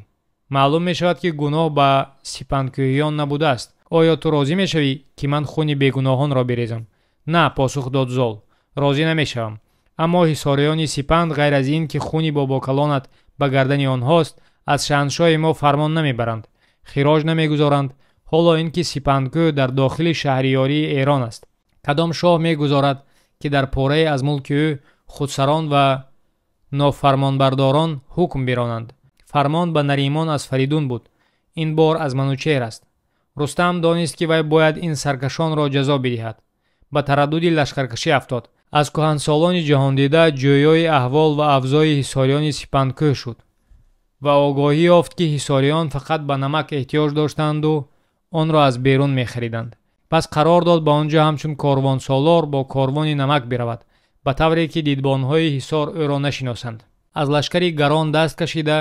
Маълум мешавад, ки гуноҳ ба сипандкӯҳиён набудааст. Оё ту розӣ мешавӣ, ки ман хуни бегуноҳонро бирезам? На, посух дод Зол, розӣ намешавам. Аммо ҳисориёни Сипанд ғайр аз ин ки хуни бобокалонат ба гардани онҳост, аз шаҳншоҳи мо фармон намебаранд, хироҷ намегузоранд, ҳоло ин ки Сипандкӯҳ дар дохили шаҳриёрии Эрон аст. Кадом шоҳ мегузорад, ки дар порае аз мулки ӯ худсарон ва нофармонбардорон ҳукм биронанд? Фармон ба Наримон аз Фаридун буд, ин бор аз Манучеҳр аст. Рустам донист, ки вай бояд ин саркашонро ҷазо бидиҳад. Ба тараддуди лашкаркашӣ афтод. Аз кӯҳансолони ҷаҳондида ҷӯёи аҳвол ва авзои ҳисориёни Сипандкӯҳ шуд ва огоҳӣ ёфт, ки ҳисориён фақат ба намак эҳтиёҷ доштанду онро аз берун мехариданд. Пас қарор дод ба он ҷо ҳамчун корвонсолор бо корвони намак биравад, ба тавре ки дидбонҳои ҳисор ӯро нашиносанд. Аз лашкари гарон даст кашида,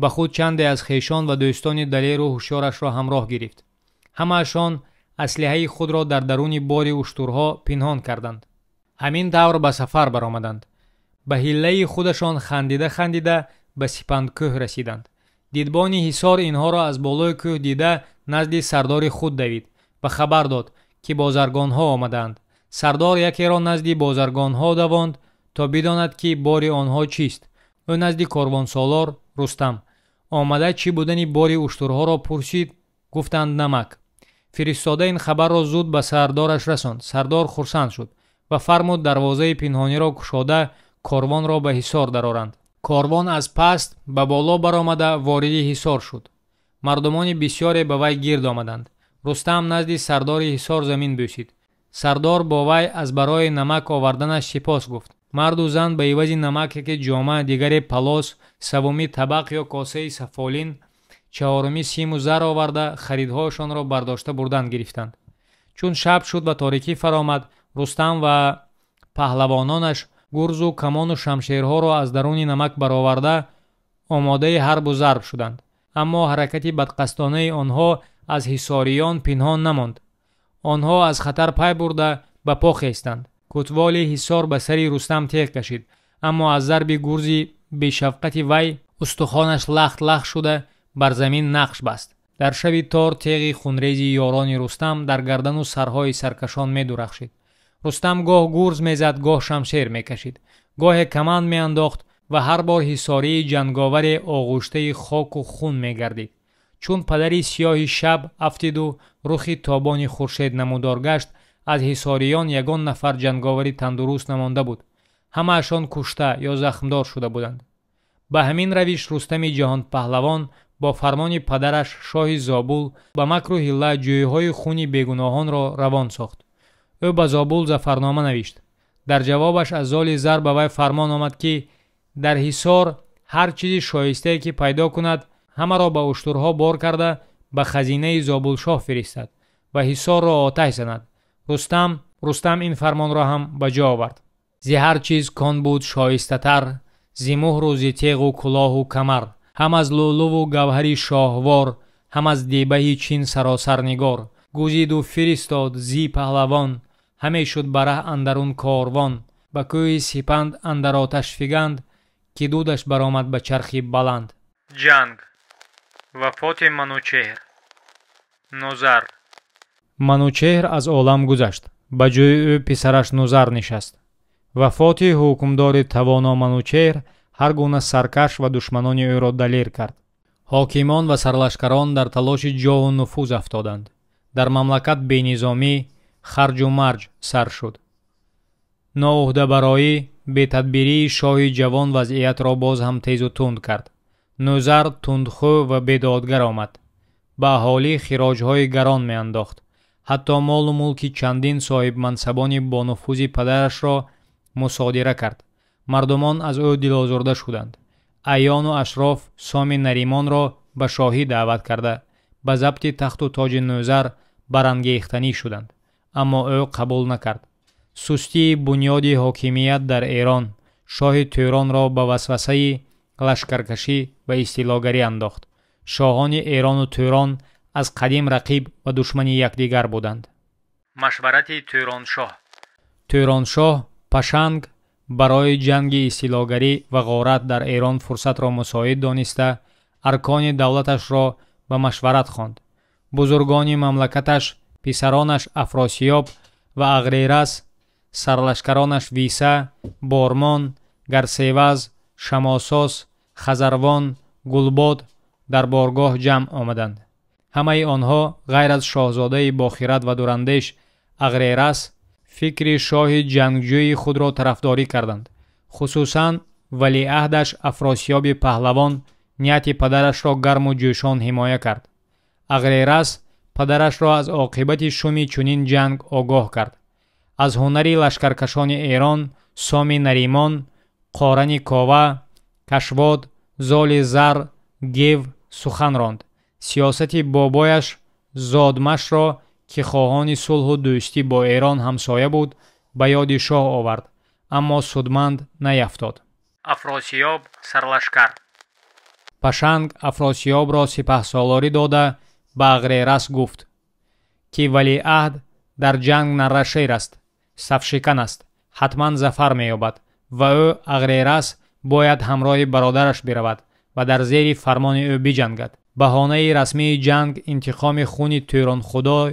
ба худ чанде аз хешон ва дӯстони далеру ҳушёрашро ҳамроҳ гирифт. Ҳамаашон аслиҳаи худро дар даруни бори уштурҳо пинҳон карданд. Ҳамин тавр ба сафар баромаданд. Ба ҳиллаи худашон хандида хандида ба Сипандкӯҳ расиданд. Дидбони ҳисор инҳоро аз болои кӯҳ дида назди сардори худ давид ва хабар дод, ки бозаргонҳо омадаанд. Сардор якеро назди бозаргонҳо давонд, то бидонад, ки бори онҳо чист. Ӯ назди корвонсолор Рустам омада чӣ будани бори уштурҳоро пурсид. Гуфтанд: намак. Фиристода ин хабарро зуд ба сардораш расонд. Сардор хурсанд шуд ва фармуд дарвозаи пинҳониро кушода корвонро ба ҳисор дароранд. Корвон аз паст ба боло баромада вориди ҳисор шуд. Мардумони бисёре ба вай гирд омаданд. Рустам назди сардори ҳисор замин бӯсид. Сардор бо вай аз барои намак оварданаш сипос гуфт. Марду зан ба ивази намак яке ҷома, дигаре палос, севумӣ табақ ё косаи сафолин, чаҳорумӣ симу зар оварда харидҳояшонро бардошта бурдан гирифтанд. Чун шаб шуд ва торикӣ фаромад, Рустам ва паҳлавононаш гурзу камону шамшерҳоро аз даруни намак бароварда омодаи ҳарбу зарб шуданд. Аммо ҳаракати бадқасдонаи онҳо аз ҳисориён пинҳон намонд. Онҳо аз хатар пай бурда ба по хестанд. Кутволи ҳисор ба сари Рустам теғ кашид, аммо аз зарби гурзи бешафқати вай устухонаш лахт лахт шуда бар замин нақш баст. Дар шаби тор теғи хунрези ёрони Рустам дар гардану сарҳои саркашон медурахшид. Рустам гоҳ гурз мезад, гоҳ шамшер мекашид, гоҳе каманд меандохт ва ҳар бор ҳисории ҷанговаре оғӯштаи хоку хун мегардид. Чун падари сиёҳи шаб афтиду рухи тобони хуршед намудор гашт, аз ҳисориён ягон нафар ҷанговари тандуруст намонда буд. Ҳамаашон кушта ё захмдор шуда буданд. Ба ҳамин равиш Рустами ҷаҳонпаҳлавон бо фармони падараш шоҳи Зобул ба макру ҳилла ҷӯйҳои хуни бегуноҳонро равон сохт. Ӯ ба Зобул зафарнома навишт. Дар ҷавобаш аз Золи Зар ба вай фармон омад, ки дар ҳисор ҳар чизи шоистае ки пайдо кунад, ҳамаро ба уштурҳо бор карда ба хазинаи Зобулшоҳ фиристад ва ҳисорро оташ занад. Рустам ин фармонро ҳам ба ҷо овард. Зи ҳар чиз кон буд шоистатар, зи муҳру зи теғу кулоҳу камар, ҳам аз лӯлуву гавҳари шоҳвор, ҳам аз дебаҳи чин саросарнигор. Гузиду фиристод зи паҳлавон, ҳаме шуд ба раҳ андарун корвон. Ба кӯҳи Сипанд андар оташ фиганд, ки дудаш баромад ба чархи баланд. Ҷанг. Вафоти Манучеҳр. Нузар. Манучеҳр аз олам гузашт. Ба ҷои ӯ писараш Нузар нишаст. Вафоти ҳукмдори тавоно Манучеҳр ҳар гуна саркаш ва душманони ӯро далер кард. Ҳокимон ва сарлашкарон дар талоши ҷоҳу нуфуз афтоданд. Дар мамлакат бенизомӣ, харҷу марҷ сар шуд. Ноуҳдабароӣ, бетадбирии шоҳи ҷавон вазъиятро боз ҳам тезу тунд кард. Нузар тундхӯ ва бедодгар омад. Ба аҳолӣ хироҷҳои гарон меандохт. Ҳатто молу мулки чандин соҳибмансабони бонуфузи падарашро мусодира кард. Мардумон аз ӯ дилозурда шуданд. Аёну ашроф Соми Наримонро ба шоҳӣ даъват карда, ба забти тахту тоҷи Нузар барангехтанӣ шуданд, аммо ӯ қабул накард. Сустии бунёди ҳокимият дар Эрон шоҳи Тӯронро ба васвасаи лашкаркашӣ ва истилогарӣ андохт. Шоҳони Эрону Тӯрон аз қадим рақиб ва душмани якдигар буданд. Машварати Тӯроншоҳ. Тӯроншоҳ Пашанг барои ҷанги истилогарӣ ва ғорат дар Эрон фурсатро мусоид дониста, аркони давлаташро ба машварат хонд. Бузургони мамлакаташ, писаронаш Афросиёб ва Ағрерас, сарлашкаронаш Виса, Бормон, Гарсеваз, Шамосос, Хазарвон, Гулбод дар боргоҳ ҷамъ омаданд. Ҳамаи онҳо ғайр аз шоҳзодаи бохират ва дурандеш Ағрерас фикри шоҳи ҷангҷӯи худро тарафдорӣ карданд. Хусусан валиаҳдаш Афросиёби паҳлавон нияти падарашро гарму ҷӯшон ҳимоя кард. Ағрерас падарашро аз оқибати шуми чунин ҷанг огоҳ кард. Аз ҳунари лашкаркашони Эрон Соми Наримон, Қорани Кова, Кашвод, Золи Зар, Гев сухан ронд. Сиёсати бобояш Зодмашро, ки хоҳони сулҳу дӯстӣ бо Эрон ҳамсоя буд, ба ёди шоҳ овард, аммо судманд наяфтод. Афросиёб сарлашкар. Пашанг Афросиёбро сипаҳсолорӣ дода ба Ағрерас гуфт, ки валиаҳд дар ҷанг наррашер аст, сафшикан аст, ҳатман зафар меёбад ва ӯ Ағрерас бояд ҳамроҳи бародараш биравад ва дар зери фармони ӯ биҷангад. Баҳонаи расмии ҷанг интиқоми хуни Тӯронхудой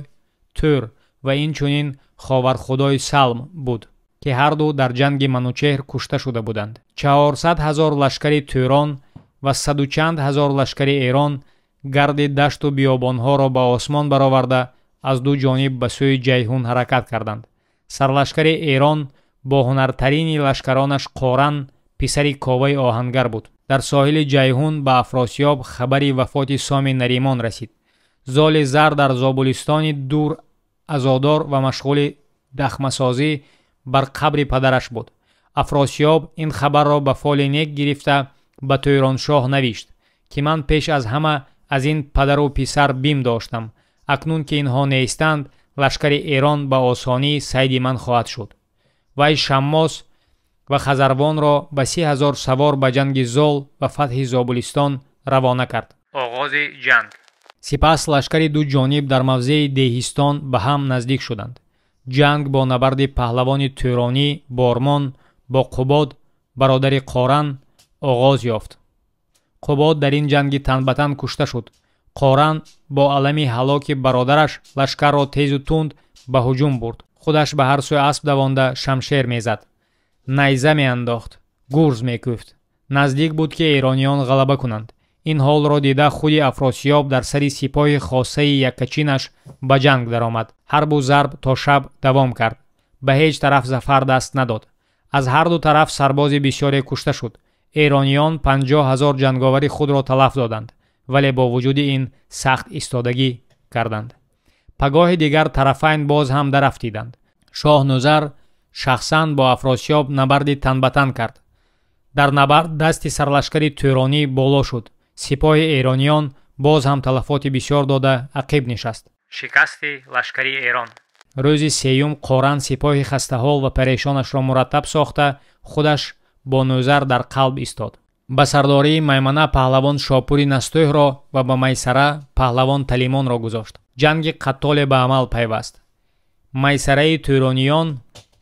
Тӯр ва инчунин Ховархудой Салм буд, ки ҳарду дар ҷанги Манучеҳр кушта шуда буданд. 400 ҳазор лашкари Тӯрон ва саду чанд ҳазор лашкари Эрон гарди дашту биёбонҳоро ба осмон бароварда аз ду ҷониб ба сӯи Ҷайҳун ҳаракат карданд. Сарлашкари Эрон бо ҳунартарини лашкаронаш Қоран, писари Коваи оҳангар буд. Дар соҳили Ҷайҳун ба Афросиёб хабари вафоти Соми Наримон расид. Золи Зар дар Зобулистони дур азодор ва машғули дахмасозӣ бар қабри падараш буд. Афросиёб ин хабарро ба фоли нек гирифта ба Тӯроншоҳ навишт, ки ман пеш аз ҳама аз ин падару писар бим доштам. Акнун ки инҳо нестанд, лашкари Эрон ба осонӣ сайди ман хоҳад шуд. Вай Шаммос ва Хазарвонро ба 30 ҳазор савор ба ҷанги Зол ва фатҳи Зобулистон равона кард. Оғози ҷанг. Сипас лашкари ду ҷониб дар мавзеи Деҳистон ба ҳам наздик шуданд. Ҷанг бо набарди паҳлавони Тӯронӣ Бормон бо Қубод, бародари Қоран, оғоз ёфт. Қубод дар ин ҷанги танбатан кушта шуд. Қоран бо алами ҳалоки бародараш лашкарро тезу тунд ба ҳуҷум бурд. Худаш ба ҳар сӯ асп давонда шамшер мезад, найза меандохт, гурз мекӯфт. Наздик буд, ки эрониён ғалаба кунанд. Ин ҳолро дида худи Афросиёб дар сари сипоҳи хосаи яккачинаш ба ҷанг даромад. Ҳарбу зарб то шаб давом кард. Ба ҳеҷ тараф зафар даст надод. Аз ҳарду тараф сарбози бисёре кушта шуд. Эрониён 50 ҳазор ҷанговари худро талаф доданд, вале бо вуҷуди ин сахт истодагӣ карданд. Пагоҳи дигар тарафайн боз ҳам дарафтиданд. Шоҳ Нузар шахсан бо Афросиёб набарди танбатан кард. Дар набард дасти сарлашкари Тӯронӣ боло шуд. Сипоҳи эрониён боз ҳам талафоти бисёр дода ақиб нишаст. Шикасти лашкари Эрон. Рӯзи сеюм Қоран сипоҳи хастаҳол ва парешонашро мураттаб сохта худаш бо Нузар дар қалб истод. Ба сардории маймана паҳлавон Шопури Настӯҳро ва ба майсара паҳлавон Талимонро гузошт. Ҷанги қаттоле ба амал пайваст. Майсараи тӯрониён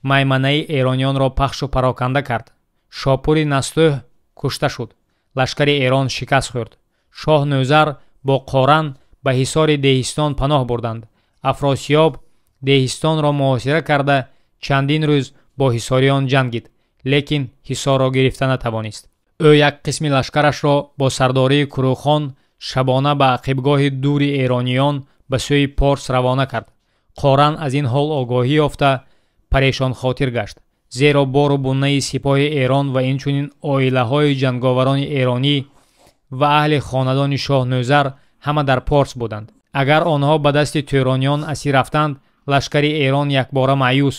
майманаи эрониёнро пахшу пароканда кард. Шопури Настӯҳ кушта шуд. Лашкари Эрон шикаст хӯрд. Шоҳ Нӯзар бо Қоран ба ҳисори Деҳистон паноҳ бурданд. Афросиёб Деҳистонро муҳосира карда чандин рӯз бо ҳисориён ҷангид, лекин ҳисорро гирифта натавонист. Ӯ як қисми лашкарашро бо сардории Курухон шабона ба ақибгоҳи дури эрониён ба сӯи Порс равона кард. Қоран аз ин ҳол огоҳӣ ёфта парешонхотир гашт, зеро бору бунаи сипоҳи Эрон ва инчунин оилаҳои ҷанговарони эронӣ ва аҳли хонадони шоҳ Нӯзар ҳама дар Порс буданд. Агар онҳо ба дасти тӯрониён асир рафтанд, лашкари Эрон якбора маъюс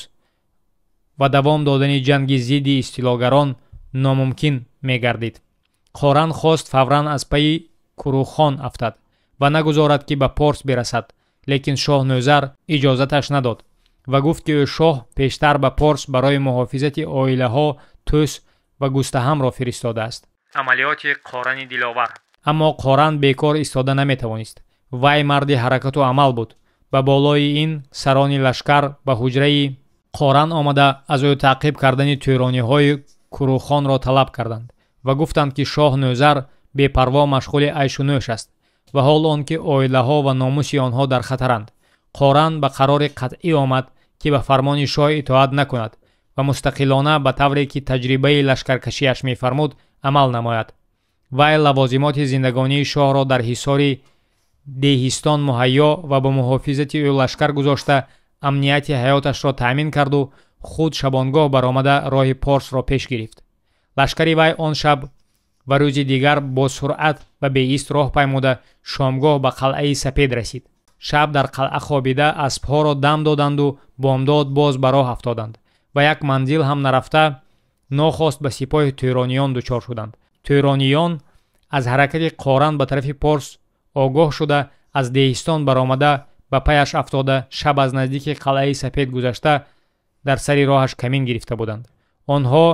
ва давом додани ҷанги зидди истилогарон номумкин мегардид. Қоран хост фавран аз пайи Курухон афтад ва нагузорад, ки ба Порс бирасад, лекин шоҳ Нӯзар иҷозаташ надод ва гуфт, ки ӯ шоҳ пештар ба Порс барои муҳофизати оилаҳо тӯс ва густаҳамро фиристодааст. Амалиёти Қорани диловар. Аммо Қоран бекор истода наметавонист. Вай марди ҳаракату амал буд. Ба болои ин сарони лашкар ба ҳуҷраи Қоран омада аз ӯ таъқиб кардани тӯрониҳои Курухонро талаб карданд ва гуфтанд, ки шоҳ Нӯзар бепарво машғули айшу нӯш аст ва ҳол он ки оилаҳо ва номуси онҳо дар хатаранд. Қоран ба қарори қатъӣ омад, ки ба фармони шоҳ итоат накунад ва мустақилона ба тавре ки таҷрибаи лашкаркашиаш мефармуд амал намояд. Вай лавозимоти зиндагонии шоҳро дар ҳисори деҳистон муҳайё ва ба муҳофизати ӯ лашкар гузошта амнияти ҳаёташро таъмин карду худ шабонгоҳ баромада роҳи Порсро пеш гирифт. Лашкари вай он шаб ва рӯзи дигар бо суръат ва беист роҳ паймуда шомгоҳ ба қалъаи Сапед расид. Шаб дар қалъа хобида аспҳоро дам доданду бомдод боз ба роҳ афтоданд ва як манзил ҳам нарафта нохост ба сипоҳи тӯрониён дучор шуданд. Тӯрониён аз ҳаракати Қоран ба тарафи Порс огоҳ шуда аз деҳистон баромада ба паяш афтода шаб аз наздики қалъаи Сапед гузашта дар сари роҳаш камин гирифта буданд. Онҳо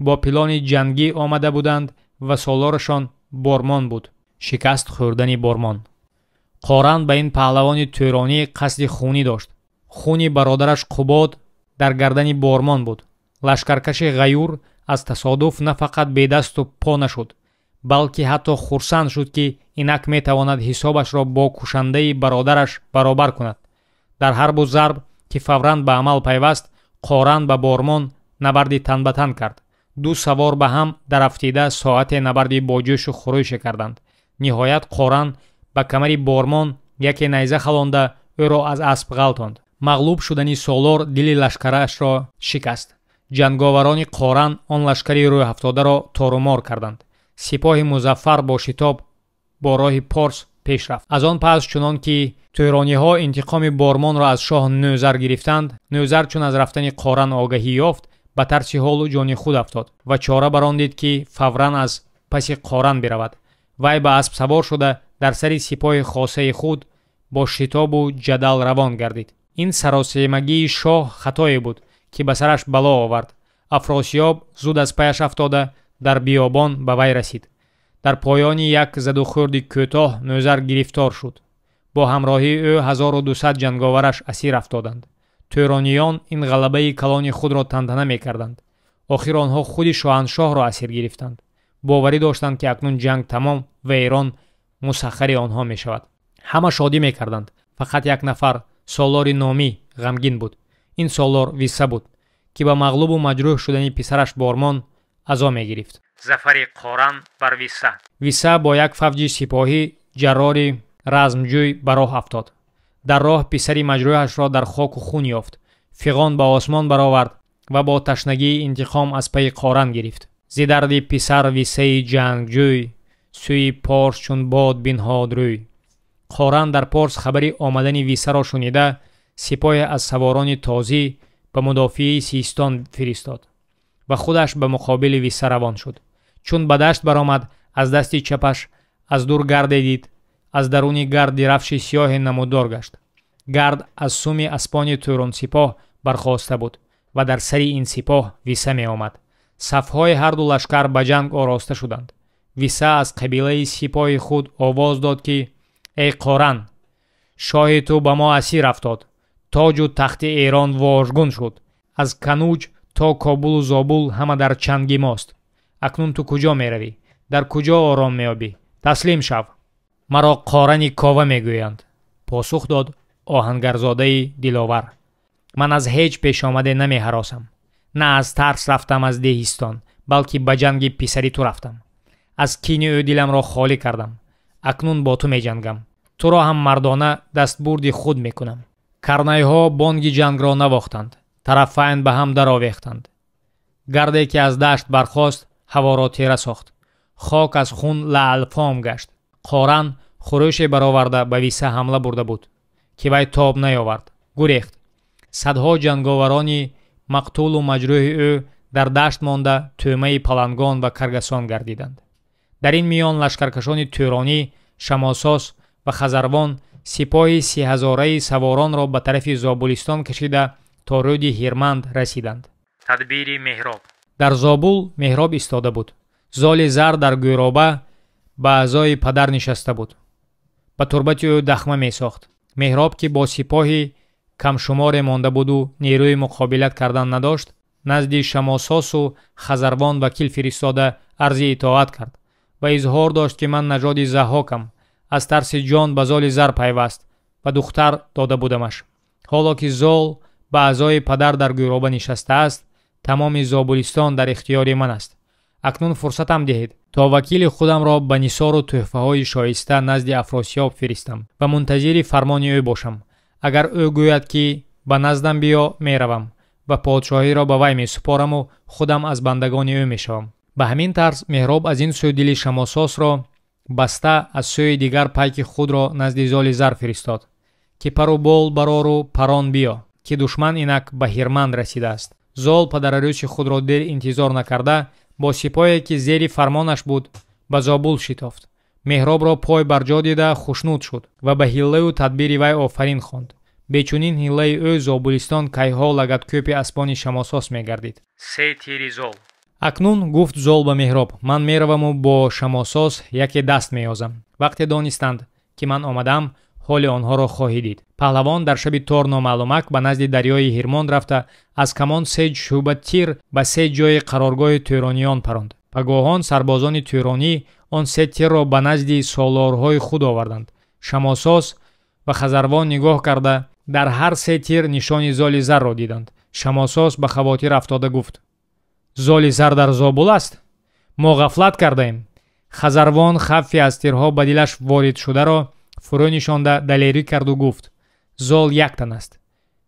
бо пилони ҷангӣ омада буданд ва солорашон Бормон буд. Шикаст хӯрдани Бормон. Қоран ба ин паҳлавони тӯронӣ қасди хунӣ дошт. Хуни бародараш Қубод дар гардани Бормон буд. Лашкаркаши ғаюр аз тасодуф на фақат бедасту по нашуд, балки ҳатто хурсанд шуд, ки инак метавонад ҳисобашро бо кушандаи бародараш баробар кунад. Дар ҳарбу зарб, ки фавран ба амал пайваст, Қоран ба Бормон набарди танбатан кард. Ду савор ба ҳам дарафтида соате набарди боҷӯшу хурӯше карданд. Ниҳоят Қоран ба камари Бормон яке найза халонда ӯро аз асп ғалтонд. Мағлуб шудани солор дили лашкарашро шикаст. Ҷанговарони Қоран он лашкари рӯҳафтодаро торумор карданд. Сипоҳи музаффар бо шитоб бо роҳи Порс пеш рафт. Аз он пас чунон ки тӯрониҳо интиқоми Бормонро аз шоҳ Нӯзар гирифтанд, Нӯзар чун аз рафтани Қоран огаҳӣ ёфт, ба тарси ҳолу ҷони худ афтод ва чора барондид, ки фавран аз паси Қоран биравад. Вай ба асп савор шуда дар сари сипоҳи хосаи худ бо шитобу ҷадал равон гардид. Ин саросемагии шоҳ хатое буд, ки ба сараш бало овард. Афросиёб зуд аз паяш афтода дар биёбон ба вай расид. Дар поёни як задухӯрди кӯтоҳ Нӯзар гирифтор шуд. Бо ҳамроҳии ӯ 1200 ҷанговараш асир афтоданд. Тӯрониён ин ғалабаи калони худро тантана мекарданд. Охир онҳо худи шоҳаншоҳро асир гирифтанд. Боварӣ доштанд, ки акнун ҷанг тамом ва Эрон мусаххари онҳо мешавад. Ҳама шодӣ мекарданд. Фақат як нафар, солори номӣ, ғамгин буд. Ин солор Виса буд, ки ба мағлубу маҷрӯҳ шудани писараш Бормон азо мегирифт. Зафари Қоран бар Виса. Виса бо як фавҷи сипоҳӣ ҷаррори размҷӯй ба роҳ афтод. Дар роҳ писари маҷрӯҳашро дар хоку хун ёфт. Фиғон ба осмон баровард ва бо ташнагии интиқом аз пайи Қоран гирифт. Зи дарди писар Висаи ҷангҷӯй сӯи Порс чун бод бинҳод рӯй. Қоран дар Порс хабари омадани Висаро шунида сипоҳе аз саворони тозӣ ба мудофиаи Систон фиристод ва худаш ба муқобили Виса равон шуд. Чун ба дашт баромад, аз дасти чапаш аз дур гарде дид. Аз даруни гард рафши сиёҳе намудор гашт. Гард аз суми аспони тӯронсипоҳ бархоста буд ва дар сари ин сипоҳ Виса меомад. Сафҳои ҳарду лашкар ба ҷанг ороста шуданд. Виса аз қабилаи сипоҳи худ овоз дод, ки эй Қоран, шоҳи ту ба мо асир афтод. Тоҷу тахти Эрон вожгун шуд. Аз Кануҷ то Кобулу Зобул ҳама дар чанги мост. Акнун ту куҷо меравӣ? Дар куҷо ором меёбӣ? Таслим шав. Маро Қорани Кова мегӯянд, посух дод оҳангарзодаи диловар. Ман аз ҳеҷ пешомаде намеҳаросам. На аз тарс рафтам аз деҳистон, балки ба ҷанги писари ту рафтам. Аз кини ӯ диламро холӣ кардам. Акнун бо ту меҷангам. Туро ҳам мардона дастбурди худ мекунам. Карнайҳо бонги ҷангро навохтанд. Тарафайн ба ҳам даровехтанд. Гарде ки аз дашт бархост, ҳаворо тира сохт. Хок аз хун лаълфом гашт. Қоран хурӯше бароварда ба Виса ҳамла бурда буд, ки вай тоб наёвард. Гурехт. Садҳо ҷанговарони мақтулу маҷрӯҳи ӯ дар дашт монда тӯъмаи палангон ва каргасон гардиданд. Дар ин миён лашкаркашони тӯронӣ, Шамосос ва Хазарвон сипоҳи 30,000 саворонро ба тарафи Зобулистон кашида то рӯди Ҳирманд расиданд. Тадбири Меҳроб. Дар Зобул Меҳроб истода буд. Золи зар дар гӯроба ба аъзои падар нишаста буд. Ба турбати ӯ дахма месохт. Меҳроб, ки бо сипоҳи камшуморе монда буду нерӯи муқобилат кардан надошт, назди Шамососу Хазарвон вакил фиристода арзи итоат кард ва изҳор дошт, ки ман нажоди Заҳҳокам, Аз тарси ҷон ба Золи Зар пайваст ва духтар дода будамаш. Ҳоло ки Зол ба аъзои падар дар гӯроба нишастааст, тамоми Зобулистон дар ихтиёри ман аст. Акнун фурсатам диҳед, то вакили худамро ба нисору тӯҳфаҳои шоиста назди Афросиёб фиристам ва мунтазири фармони ӯ бошам. Агар ӯ гӯяд, ки ба наздам биё, меравам ва подшоҳиро ба вай месупораму худам аз бандагони ӯ мешавам. Ба ҳамин тарз Меҳроб аз ин сӯ дили Шамососро баста, аз сӯи дигар пайки худро назди Золи Зар фиристод, ки пару бол барору парон биё, ки душман инак ба Ҳирманд расидааст. Зол падарарӯси худро дер интизор накарда, бо сипоҳе, ки зери фармонаш буд, ба Зобул шитофт. Меҳробро пой бар ҷо дида хушнуд шуд ва ба ҳиллаю тадбири вай офарин хонд. Бечунин ҳиллаи ӯ Зобулистон кайҳо лагадкӯпи аспони Шамосос мегардид. Се тири Зол. Акнун гуфт Зол ба Меҳроб: ман мераваму бо Шамосос яке даст меёзам. Вақте донистанд, ки ман омадам, ҳоли онҳоро хоҳӣ дид. Паҳлавон дар шаби тор номаълумак ба назди дарёи Ҳирмонд рафта, аз камон се шӯъба тир ба се ҷои қароргоҳи тӯрониён паронд. Пагоҳон сарбозони тӯронӣ он се тирро ба назди солорҳои худ оварданд. Шамосос ва Хазарвон нигоҳ карда, дар ҳар се тир нишони Золи Зарро диданд. Шамосос ба хавотир афтода гуфт: Золи Зар дар Зобул аст? Мо ғафлат кардаем. Хазарвон хавфи аз тирҳо ба дилаш ворид шударо фурӯ нишонда далерӣ карду гуфт: Зол яктан аст.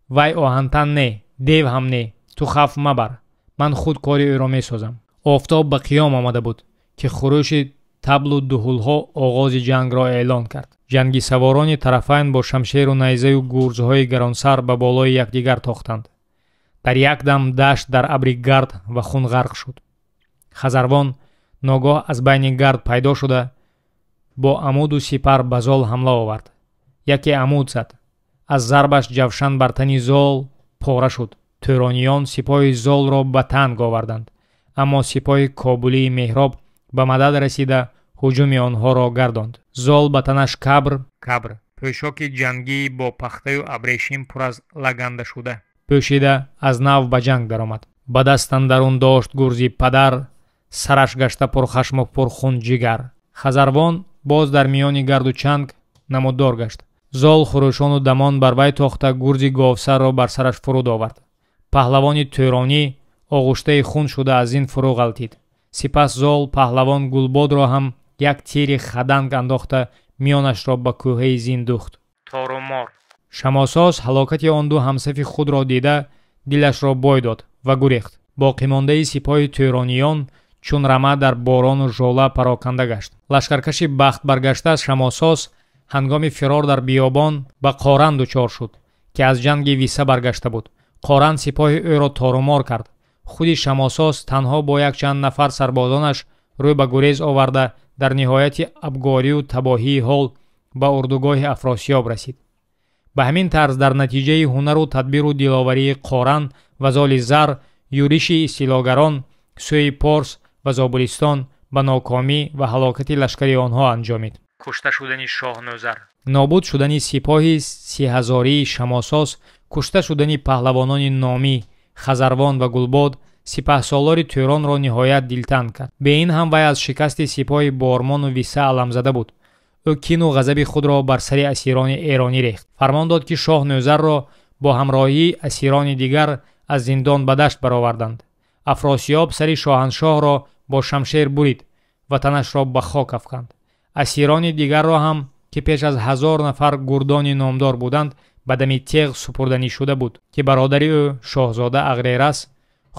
Вай оҳантан не, дев ҳам не, ту хавф мабар, ман худ кори ӯро месозам. Офтоб ба қиём омада буд, ки хурӯши таблу дуҳулҳо оғози ҷангро эълон кард. Ҷанги саворони тарафайн бо шамшеру найзаю гурзҳои гаронсар ба болои якдигар тохтанд. Дар як дам дашт дар абри гард ва хун ғарқ шуд. Хазарвон ногоҳ аз байни гард пайдо шуда, бо амуду сипар ба Зол ҳамла овард. Яке амуд зад. Аз зарбаш ҷавшан бар тани Зол пора шуд. Тӯрониён сипоҳи Золро ба танг оварданд, аммо сипоҳи кобулии Меҳроб ба мадад расида ҳуҷуми онҳоро гардонд. Зол ба танаш кабр, кабр пӯшоки ҷангии бо пахтаю абрешим пур аз лагандашуда пӯшида аз нав ба ҷанг даромад. Ба даст андарун дошт гурзи падар, сараш гашта пурхашму пурхун ҷигар. Хазарвон боз дар миёни гарду чанг намуддор гашт. Зол хурӯшону дамон бар вай тохта, гурзи говсарро бар сараш фуруд овард. Паҳлавони тӯронӣ оғуштаи хун шуда аз ин фурӯ ғалтид. Сипас Зол паҳлавон Гулбодро ҳам як тири хаданг андохта, миёнашро ба кӯҳаи зин духт. Торумор. Шамосос ҳалокати он ду ҳамсафи худро дида, дилашро бой дод ва гурехт. Боқимондаи сипоҳи тӯрониён чун рама дар борону жола пароканда гашт. Лашкаркаши бахт баргашта Шамосос ҳангоми фирор дар биёбон ба Қоран дучор шуд, ки аз ҷанги Виса баргашта буд. Қоран сипоҳи ӯро торумор кард. Худи Шамосос танҳо бо якчанд нафар сарбозонаш рӯ ба гурез оварда, дар ниҳояти абгорию табоҳии ҳол ба урдугоҳи Афросиёб расид. Ба ҳамин тарз дар натиҷаи ҳунару тадбиру диловарии Қоран ва Золи Зар юриши истилогарон сӯи Порс ва Зобулистон ба нокомӣ ва ҳалокати лашкари онҳо анҷомид. Кушта шудани Шоҳнӯзар. Нобуд шудани сипоҳи сиҳазории Шамосос, кушта шудани паҳлавонони номӣ Хазарвон ва Гулбод сипаҳсолори Тӯронро ниҳоят дилтанг кард. Бе ин ҳам вай аз шикасти сипоҳи Бормону Виса аламзада буд. Ӯ кину ғазаби худро бар сари асирони эронӣ рехт. Фармон дод, ки Шоҳ Нӯзарро бо ҳамроҳии асирони дигар аз зиндон ба дашт бароварданд. Афросиёб сари шоҳаншоҳро бо шамшер бурид ва танашро ба хок афканд. Асирони дигарро ҳам, ки пеш аз 1000 нафар гурдони номдор буданд, ба дами теғ супурданӣ шуда буд, ки бародари ӯ шоҳзода Ағрерас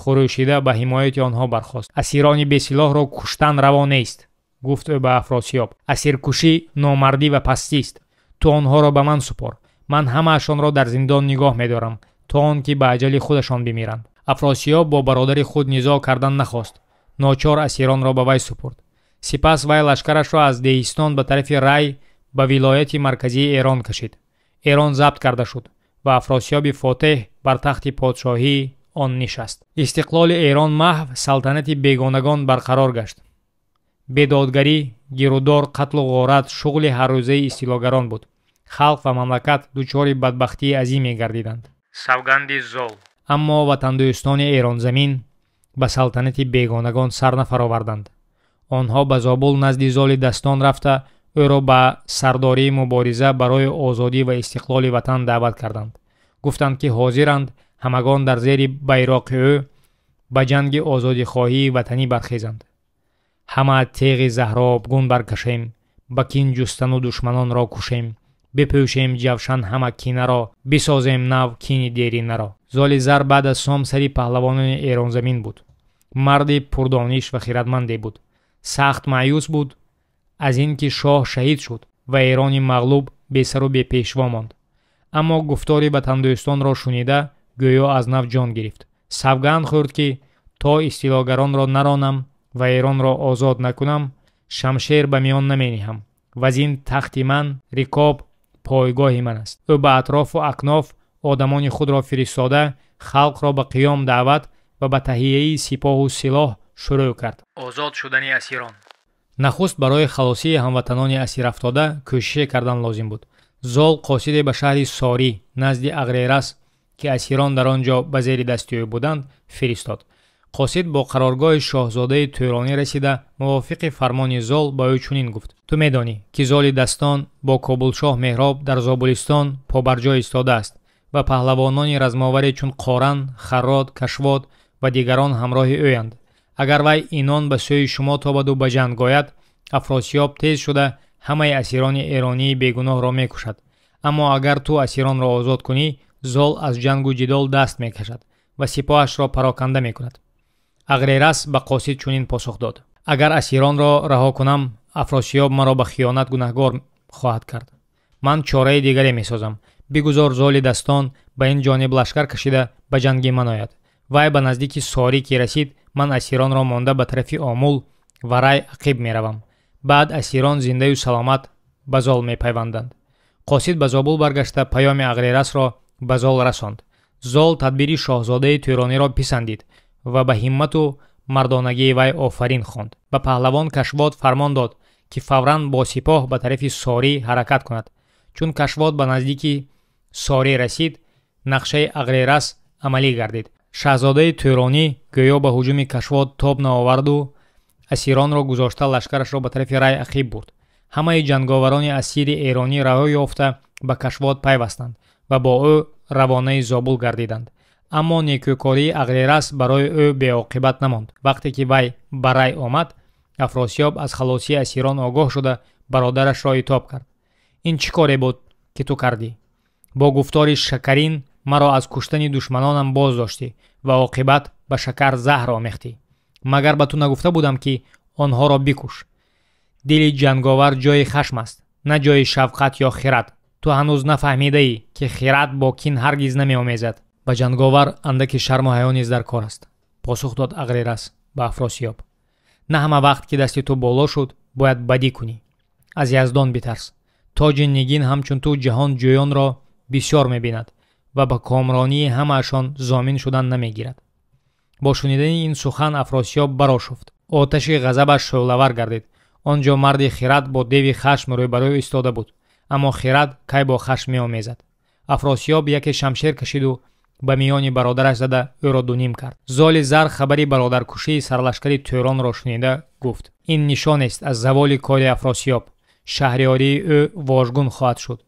хурӯшида ба ҳимояти онҳо бархост. Асирони бесилоҳро куштан раво нест, гуфт ӯ ба Афросиёб. Асиркушӣ номардӣ ва пастист. Ту онҳоро ба ман супор. Ман ҳамаашонро дар зиндон нигоҳ медорам, то он ки ба аҷали худашон бимиранд. Афросиёб бо бародари худ низоъ кардан нахост. Ночор асиронро ба вай супурд. Сипас вай лашкарашро аз Деҳистон ба тарафи Рай ба вилояти марказии Эрон кашид. Эрон забт карда шуд ва Афросиёби фотеҳ бар тахти подшоҳии он нишаст. Истиқлоли Эрон маҳв, салтанати бегонагон барқарор гашт. Бедодгарӣ, гирудор, қатлу ғорат шуғли ҳаррӯзаи истилогарон буд. Халқ ва мамлакат дучори бадбахтии азим мегардиданд. Савганди Зол. Аммо ватандӯстони Эронзамин ба салтанати бегонагон сар нафароварданд. Онҳо ба Зобул назди Золи Дастон рафта, ӯро ба сардории мубориза барои озодӣ ва истиқлоли ватан даъват карданд. Гуфтанд, ки ҳозиранд ҳамагон дар зери байроқи ӯ ба ҷанги озодихоҳии ватанӣ бархезанд. Ҳама теғи заҳробгун баркашем, ба кин ҷустану душманонро кушем, бипӯшем ҷавшан ҳама кинаро, бисозем нав кини деринаро. Золи Зар баъд аз Сом сари паҳлавонони эронзамин буд. Марди пурдониш ва хиратманде буд. Сахт маъюс буд аз ин ки шоҳ шаҳид шуд ва Эрони мағлуб бесару бепешво монд. Аммо гуфтори ватандӯстонро шунида гӯё аз нав ҷон гирифт. Савганд хӯрд, ки то истилогаронро наронам ва Эронро озод накунам, шамшер ба миён намениҳам ва зин тахти ман рикоб пойгоҳи ман аст. Ӯ ба атрофу акноф одамони худро фиристода, халқро ба қиём даъват ва ба таҳияи сипоҳу силоҳ шурӯъ кард. Озод шудани асирон. Нахуст барои халосии ҳамватанони асирафтода кӯшише кардан лозим буд. Зол қосиде ба шаҳри Сорӣ назди Ағрерас, ки асирон дар он ҷо ба зери дасти ӯ буданд, фиристод. Қосид бо қароргоҳи шоҳзодаи Тӯронӣ расида, мувофиқи фармони Зол ба ӯ чунин гуфт: ту медонӣ, ки Золи Дастон бо Кобулшоҳ Меҳроб дар Зобулистон побарҷо истодааст ва паҳлавонони размоваре чун Қоран, Харрод, Кашвод ва дигарон ҳамроҳи ӯянд. Агар вай инон ба сӯи шумо тобаду ба ҷанг ояд, Афросиёб тез шуда ҳамаи асирони эронии бегуноҳро мекушад. Аммо агар ту асиронро озод кунӣ, Зол аз ҷангу ҷидол даст мекашад ва сипоҳашро пароканда мекунад. Ағрерас ба қосид чунин посух дод: агар асиронро раҳо кунам, Афросиёб маро ба хиёнат гунаҳгор хоҳад кард. Ман чораи дигаре месозам. Бигузор Золи Дастон ба ин ҷониб лашкар кашида ба ҷанги ман ояд. Вай ба наздики Сорӣ ки расид, ман асиронро монда ба тарафи Омул ва Рай ақиб меравам. Баъд асирон зиндаю саломат ба Зол мепайванданд. Қосид ба Зобул баргашта паёми Ағрерасро ба Зол расонд. Зол тадбири шоҳзодаи Тӯрониро писандид ва ба ҳиммату мардонагии вай офарин хонд. Ба паҳлавон Кашвод фармон дод, ки фавран бо сипоҳ ба тарафи Сорӣ ҳаракат кунад. Чун Кашвод ба наздики Сорӣ расид, нақшаи Ағрерас амалӣ гардид. Шаҳзодаи Тӯронӣ гӯё ба ҳуҷуми Кашвод тоб наоварду асиронро гузошта лашкарашро ба тарафи Рай ақиб бурд. Ҳамаи ҷанговарони асири эронӣ раҳо ёфта ба Кашвод пайвастанд ва бо ӯ равонаи Зобул гардиданд. Аммо некӯкории Ағрерас барои ӯ беоқибат намонд. Вақте ки вай ба Рай омад, Афросиёб аз халосии асирон огоҳ шуда бародарашро итоб кард. Ин чӣ коре буд, ки ту кардӣ? Бо гуфтори шакарин маро аз куштани душманонам боз доштӣ ва оқибат ба шакар заҳр омехтӣ. Магар ба ту нагуфта будам, ки онҳоро бикуш? Дили ҷанговар ҷои хашм аст, на ҷои шафқат ё хират. Ту ҳанӯз нафаҳмидаӣ, ки хират бо кин ҳаргиз намеомезад. Ба ҷанговар андаки шарму ҳаё низ дар кор аст, посух дод Ағрерас ба Афросиёб. На ҳама вақт ки дасти ту боло шуд, бояд бадӣ кунӣ. Аз Яздон битарс. Тоҷи нигин ҳамчун ту ҷаҳон ҷӯёнро бисёр мебинад ва ба комронии ҳамаашон зомин шудан намегирад. Бо шунидани ин сухан Афросиёб барошуфт. Оташи ғазабаш шӯълавар гардид. Он ҷо марди хират бо деви хашм рӯбарӯ истода буд, аммо хират кай бо хашм меомезад. Афросиёб яке шамшер кашиду ба миёни бародараш зада ӯро дуним кард. Золи Зар хабари бародаркушии сарлашкари Тӯронро шунида гуфт: ин нишонест аз заволи кори Афросиёб. Шаҳриёрии ӯ вожгун хоҳад шуд.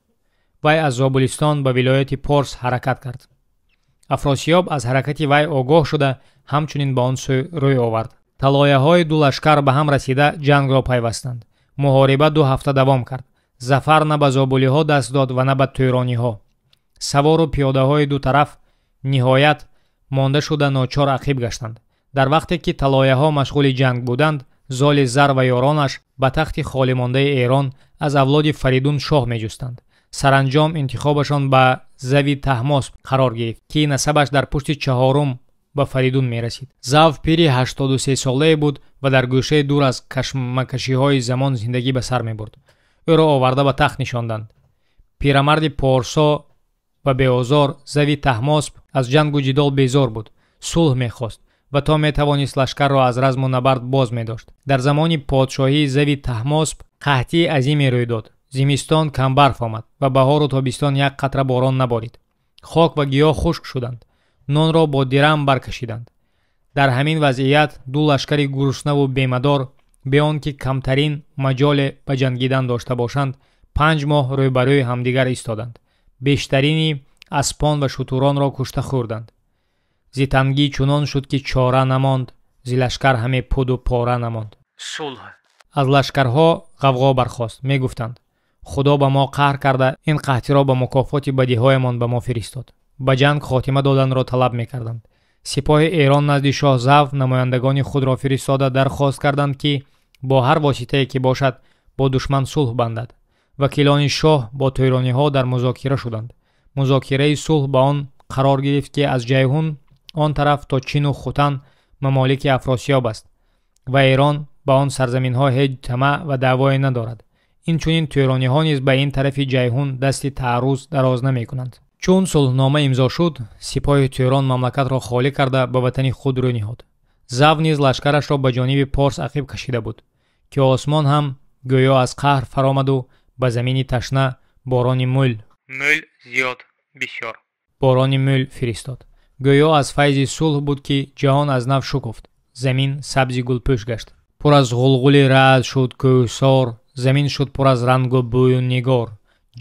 Вай аз Зобулистон ба вилояти Порс ҳаракат кард. Афросиёб аз ҳаракати вай огоҳ шуда, ҳамчунин ба он сӯ рӯй овард. Талояҳои ду лашкар ба ҳам расида ҷангро пайвастанд. Муҳориба 2 ҳафта давом кард. Зафар на ба зобулиҳо даст дод ва на ба тӯрониҳо. Савору пиёдаҳои ду тараф ниҳоят монда шуда ночор ақиб гаштанд. Дар вақте ки талояҳо машғули ҷанг буданд, Золи Зар ва ёронаш ба тахти холимондаи Эрон аз авлоди Фаридун шоҳ меҷустанд. Саранҷом интихобашон ба Зави Таҳмосп қарор гирифт, ки насабаш дар пушти чаҳорум ба Фаридун мерасид. Зав пири 83-солае буд ва дар гӯшаи дур аз кашмакашиҳои замон зиндагӣ ба сар мебурд. Ӯро оварда ба тахт нишонданд. Пирамарди порсо ва беозор Зави Таҳмосп аз ҷангу ҷидол безор буд, сулҳ мехост ва то метавонист лашкарро аз разму набард боз медошт. Дар замони подшоҳии Зави Таҳмосп қаҳтии азиме рӯй дод. Зимистон камбарф омад ва баҳору тобистон як қатра борон наборид. Хок ва гиёҳ хушк шуданд. Нонро бо дирам баркашиданд. Дар ҳамин вазъият ду лашкари гуруснаву бемадор Бе он ки камтарин маҷоле ба ҷангидан дошта бошанд, 5 моҳ рӯбарӯи ҳамдигар истоданд. Бештарини аспон ва шутуронро кушта хӯрданд. Зи тангӣ чунон шуд, ки чора намонд, зи лашкар ҳаме пуду пора намонд. Сулҳ. Аз лашкарҳо ғавғо бархост. Мегуфтанд: худо ба мо қаҳр карда, ин қаҳтиро ба мукофоти бадиҳоямон ба мо фиристод. Ба ҷанг хотима доданро талаб мекарданд. Сипоҳи Эрон назди шоҳ Зав намояндагони худро фиристода дархост карданд, ки бо ҳар воситае ки бошад бо душман сулҳ бандад. Вакилони шоҳ бо тӯрониҳо дар музокира шуданд. Музокираи сулҳ ба он қарор гирифт, ки аз Ҷайҳун он тараф то Чину Хутан мамолики Афросиёб аст ва Эрон ба он сарзаминҳо ҳеҷ тамаъ ва даъвое надорад. Инчунин тӯрониҳо низ ба ин тарафи Ҷайҳун дасти таъарруз дароз намекунанд. Чун сулҳнома имзо шуд, сипоҳи Тӯрон мамлакатро холӣ карда ба ватани худ рӯ ниҳод. Зав низ лашкарашро ба ҷониби Порс ақиб кашида буд, ки осмон ҳам гӯё аз қаҳр фаромаду ба замини ташна борони мӯл мӯл зиёд бисёр борони мӯл фиристод. Гӯё аз файзи сулҳ буд, ки ҷаҳон аз нав шукуфт, замин сабзи гулпӯш гашт. Пур аз ғулғули раъд шуд кӯҳсор, замин шуд пур аз рангу бӯю нигор.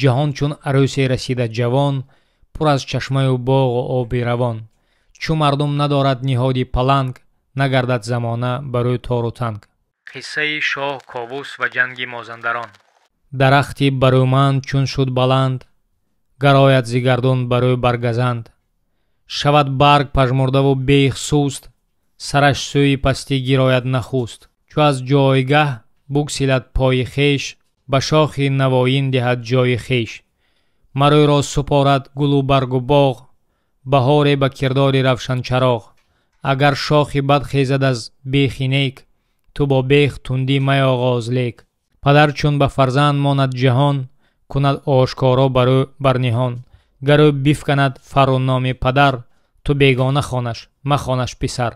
Ҷаҳон чун арӯсе расида ҷавон, пур аз чашмаю боғу оби равон. Чу мардум надорад ниҳоди паланг, нагардад замона бар ӯ тору танг. Қиссаи шоҳ Ковус ва ҷанги Мозандарон. Дарахти барӯманд чун шуд баланд, гарояд зи гардун бар ӯ баргазанд. Шавад барг пажмурдаву бех суст, сараш сӯи пастӣ гирояд нахуст. Чу аз ҷойгаҳ бугсилад пои хеш, ба шохи навоин диҳад ҷои хеш. Марӯро супорад гулу баргу боғ, баҳоре ба кирдори равшанчароғ. Агар шохи бад хезад аз бехи нек, ту бо бех тундӣ майоғоз лек. Падар чун ба фарзанд монад ҷаҳон, кунад ошкоро бар ӯ барниҳон. Гар ӯ бифканад фарру номи падар, ту бегона хонаш, махонаш писар.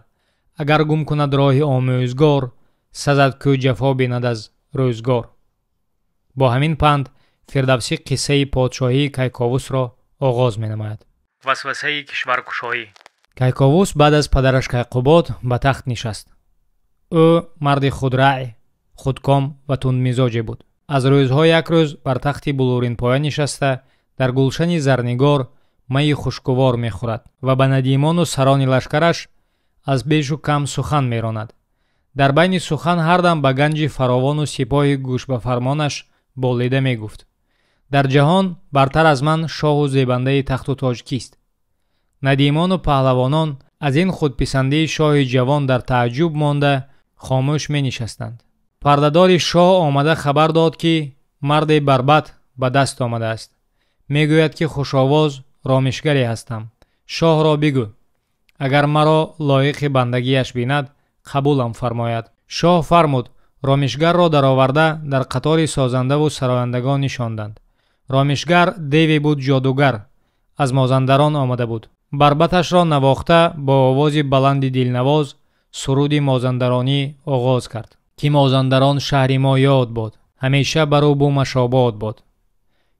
Агар гум кунад роҳи омӯзгор, сазад кӯ ҷафо бинад аз рӯзгор. Бо ҳамин панд Фирдавсӣ қиссаи подшоҳии Кайковусро оғоз менамояд. Васвасаи кишваркушоӣ. Кайковус баъд аз падараш Кайқубод ба тахт нишаст. Ӯ марди худрай, худком ва тундмизоҷе буд. Аз рӯзҳо як рӯз бар тахти булуринпоя нишаста дар гулшани зарнигор майи хушгувор мехӯрад ва ба надимону сарони лашкараш аз бешу кам сухан меронад. Дар байни сухан ҳардам ба ганҷи фаровону сипоҳи гӯшбафармонаш болида мегуфт: дар ҷаҳон бартар аз ман шоҳу зебандаи тахту тоҷ кист? Надимону паҳлавонон аз ин худписандии шоҳи ҷавон дар тааҷҷуб монда хомӯш менишастанд. Пардадори шоҳ омада хабар дод, ки марде барбат ба даст омадааст. Мегӯяд, ки хушовоз ромишгаре ҳастам. Шоҳро бигӯ, агар маро лоиқи бандагиаш бинад, қабулам фармояд. Шоҳ фармуд, ромишгарро дароварда дар қатори созандаву сарояндагон нишонданд. Ромишгар деве буд ҷодугар, аз Мозандарон омада буд. Барбаташро навохта бо овози баланди дилнавоз суруди мозандаронӣ оғоз кард, ки Мозандарон шаҳри мо ёд бод, ҳамеша бар ӯ бумаш обод бод,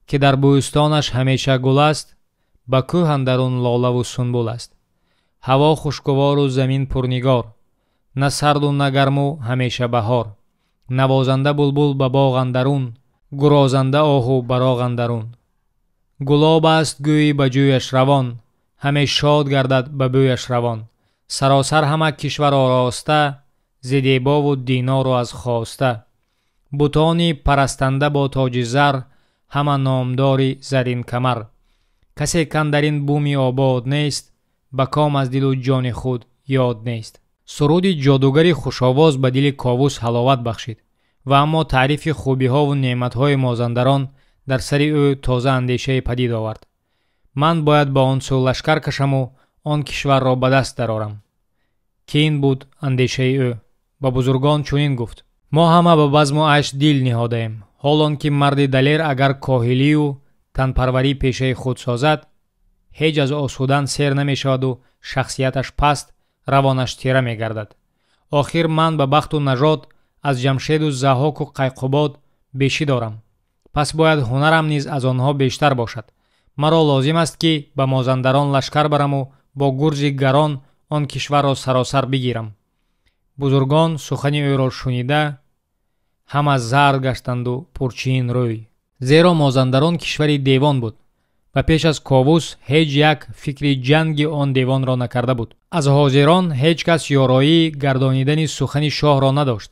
ки дар бӯстонаш ҳамеша гул аст, ба кӯҳ андарун лолаву сунбул аст. Ҳаво хушгувору замин пурнигор, на сарду на гарму ҳамеша баҳор. Навозанда булбул ба боғ андарун, гурозанда оҳу ба роғ андарун. Гулоб аст гӯйи ба ҷӯяш равон, ҳаме шод гардад ба бӯяш равон. Саросар ҳама кишвар ороста, зи дебову динору аз хоста. Бутони парастанда бо тоҷи зар, ҳама номдори заринкамар. Касе кан дар ин буми обод нест, ба ком аз дилу ҷони худ ёд нест. Суруди ҷодугари хушовоз ба дили Ковус ҳаловат бахшид ва аммо таърифи хубиҳову неъматҳои Мозандарон дар сари ӯ тоза андешае падид овард. Ман бояд ба он сӯ лашкар кашаму он кишварро ба даст дарорам. Ки ин буд андешаи ӯ. Ба бузургон чунин гуфт: мо ҳама ба базму айш дил ниҳодаем, ҳол он ки марди далер агар коҳилию танпарварӣ пешаи худ созад, ҳеҷ аз осудан сер намешаваду шахсияташ паст, равонаш тира мегардад. Охир ман ба бахту нажод аз Ҷамшеду Заҳоку Қайқубод бешӣ дорам. Пас бояд ҳунарам низ аз онҳо бештар бошад. Маро лозим аст, ки ба Мозандарон лашкар бараму бо гурзи гарон он кишварро саросар бигирам. Бузургон сухани ӯро шунида Ҳама зард гаштанду пурчин рӯй. Зеро Мозандарон кишвари девон буд ва пеш аз Ковус ҳеҷ як фикри ҷанги он девонро накарда буд. Аз ҳозирон ҳеҷ кас ёроӣ гардонидани сухани шоҳро надошт.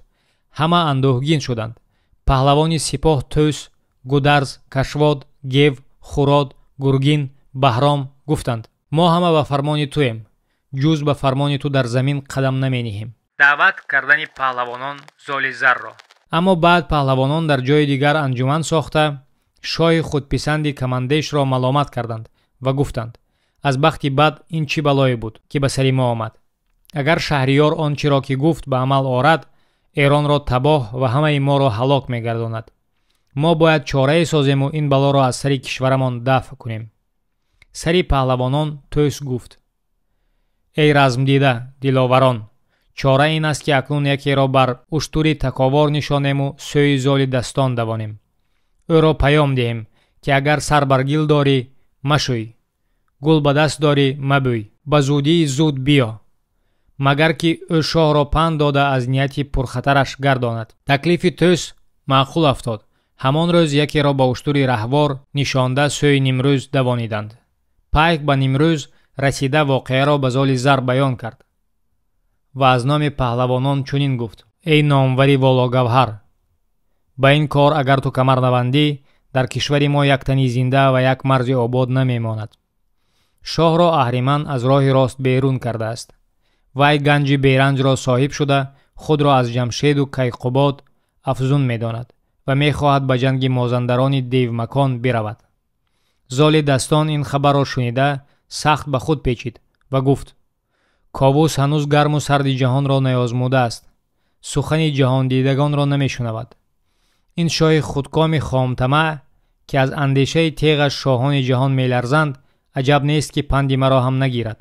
Ҳама андӯҳгин шуданд. Паҳлавони сипоҳ Тӯс, Гударз, Кашвод, Гев, Хурод, Гургин, Баҳром гуфтанд: мо ҳама ба фармони туем, ҷуз ба фармони ту дар замин қадам намениҳем. Даъват кардани паҳлавонон Золи Зарро. Аммо баъд паҳлавонон дар ҷои дигар анҷуман сохта, шоҳи худписанди камандешро маломат карданд ва гуфтанд: аз бахти бад ин чӣ балое буд, ки ба сари мо омад? Агар шаҳриёр он чиро ки гуфт ба амал орад, Эронро табоҳ ва ҳамаи моро ҳалок мегардонад. Мо бояд чорае созему ин балоро аз сари кишварамон дафъ кунем. Сари паҳлавонон Тӯс гуфт: эй размдида, диловарон, чора ин аст, ки акнун якеро бар уштури таковор нишонему сӯи Золи Дастон давонем. Ӯро паём диҳем, ки агар сар бар гил дорӣ, машӯй, гул ба даст дорӣ, мабӯй, ба зудии зуд биё, магар ки ӯ шоҳро панд дода аз нияти пурхатараш гардонад. Таклифи Тӯс маъқул афтод. Ҳамон рӯз якеро ба уштури раҳвор нишонда сӯи Нимрӯз давониданд. Пайк ба Нимрӯз расида воқеаро ба Золи Зар баён кард ва аз номи паҳлавонон чунин гуфт: эй номвари вологавҳар, ба ин кор агар ту камар набандӣ, дар кишвари мо як тани зинда ва як марзи обод намемонад. Шоҳро аҳриман аз роҳи рост берун кардааст. Вай ганҷи беранҷро соҳиб шуда, худро аз Ҷамшеду Кайқубод афзун медонад ва мехоҳад ба ҷанги мозандарони девмакон биравад. Золи Дастон ин хабарро шунида сахт ба худ печид ва гуфт: Ковус ҳанӯз гарму сарди ҷаҳонро наёзмудааст, сухани ҷаҳондидагонро намешунавад. Ин шоҳи худкоми хомтамаъ, ки аз андешаи теғаш шоҳони ҷаҳон меларзанд, аҷаб нест, ки панди маро ҳам нагирад.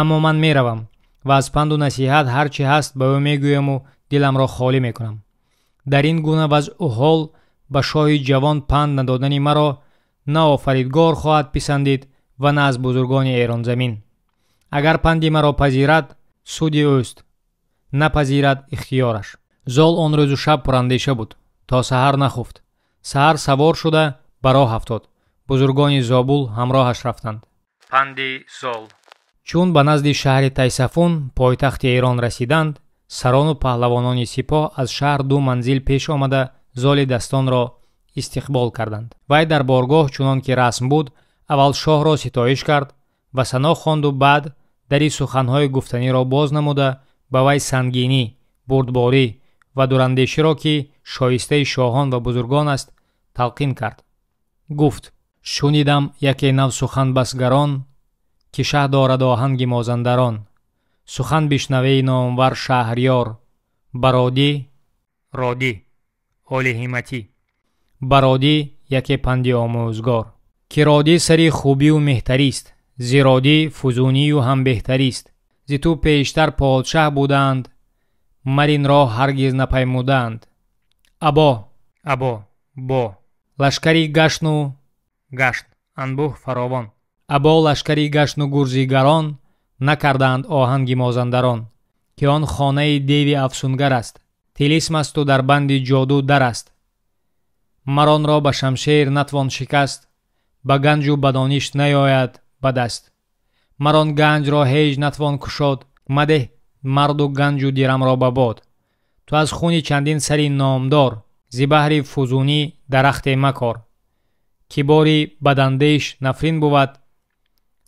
Аммо ман меравам ва аз панду насиҳат ҳар чӣ ҳаст ба ӯ мегӯяму диламро холӣ мекунам. Дар ин гуна вазъу ҳол ба шоҳи ҷавон панд надодани маро на офаридгор хоҳад писандид ва на аз бузургони Эронзамин. Агар панди маро пазирад, суди ӯст, напазирад ихтиёраш. Зол он рӯзу шаб пурандеша буд, то саҳар нахуфт. Саҳар савор шуда ба роҳ афтод. Бузургони Зобул ҳамроҳаш рафтанд. Панди Зол. Чун ба назди шаҳри Тайсафун, пойтахти Эрон расиданд, сарону паҳлавонони сипоҳ аз шаҳр ду манзил пеш омада Золи Дастонро истиқбол карданд. Вай дар боргоҳ чунон ки расм буд, аввал шоҳро ситоиш кард ва сано хонду баъд дари суханҳои гуфтаниро боз намуда ба вай сангинӣ, бурдборӣ ва дурандеширо, ки шоистаи шоҳон ва бузургон аст, талқин кард. Гуфт: шунидам яке нав сухан басгарон, ки шаҳ дорад оҳанги мозандарон. Сухан бишнавей номвар шаҳрёр, бародӣ родӣ олиҳиматӣ, бародӣ яке панди омӯзгор, ки родӣ сари хубию меҳтарист, зи родӣ фузунию ҳам беҳтарист. Зи ту пештар подшаҳ будаанд, мар ин роҳ ҳаргиз напаймудаанд. Або або бо лашкари гашну гашт анбӯҳ фаровон. Або лашкари гашну гурзигарон накардаанд оҳанги мозандарон, ки он хонаи деви афсунгар аст, тилисм асту дар банди ҷоду дар аст. Мар онро ба шамшер натвон шикаст, ба ганҷу ба дониш наёяд ба даст. Мар он ганҷро ҳеҷ натвон кушод, мадеҳ марду ганҷу дирамро ба бод. Ту аз хуни чандин сари номдор, зи баҳри фузунӣ дарахте макор, ки бори бадандеш нафрин бувад,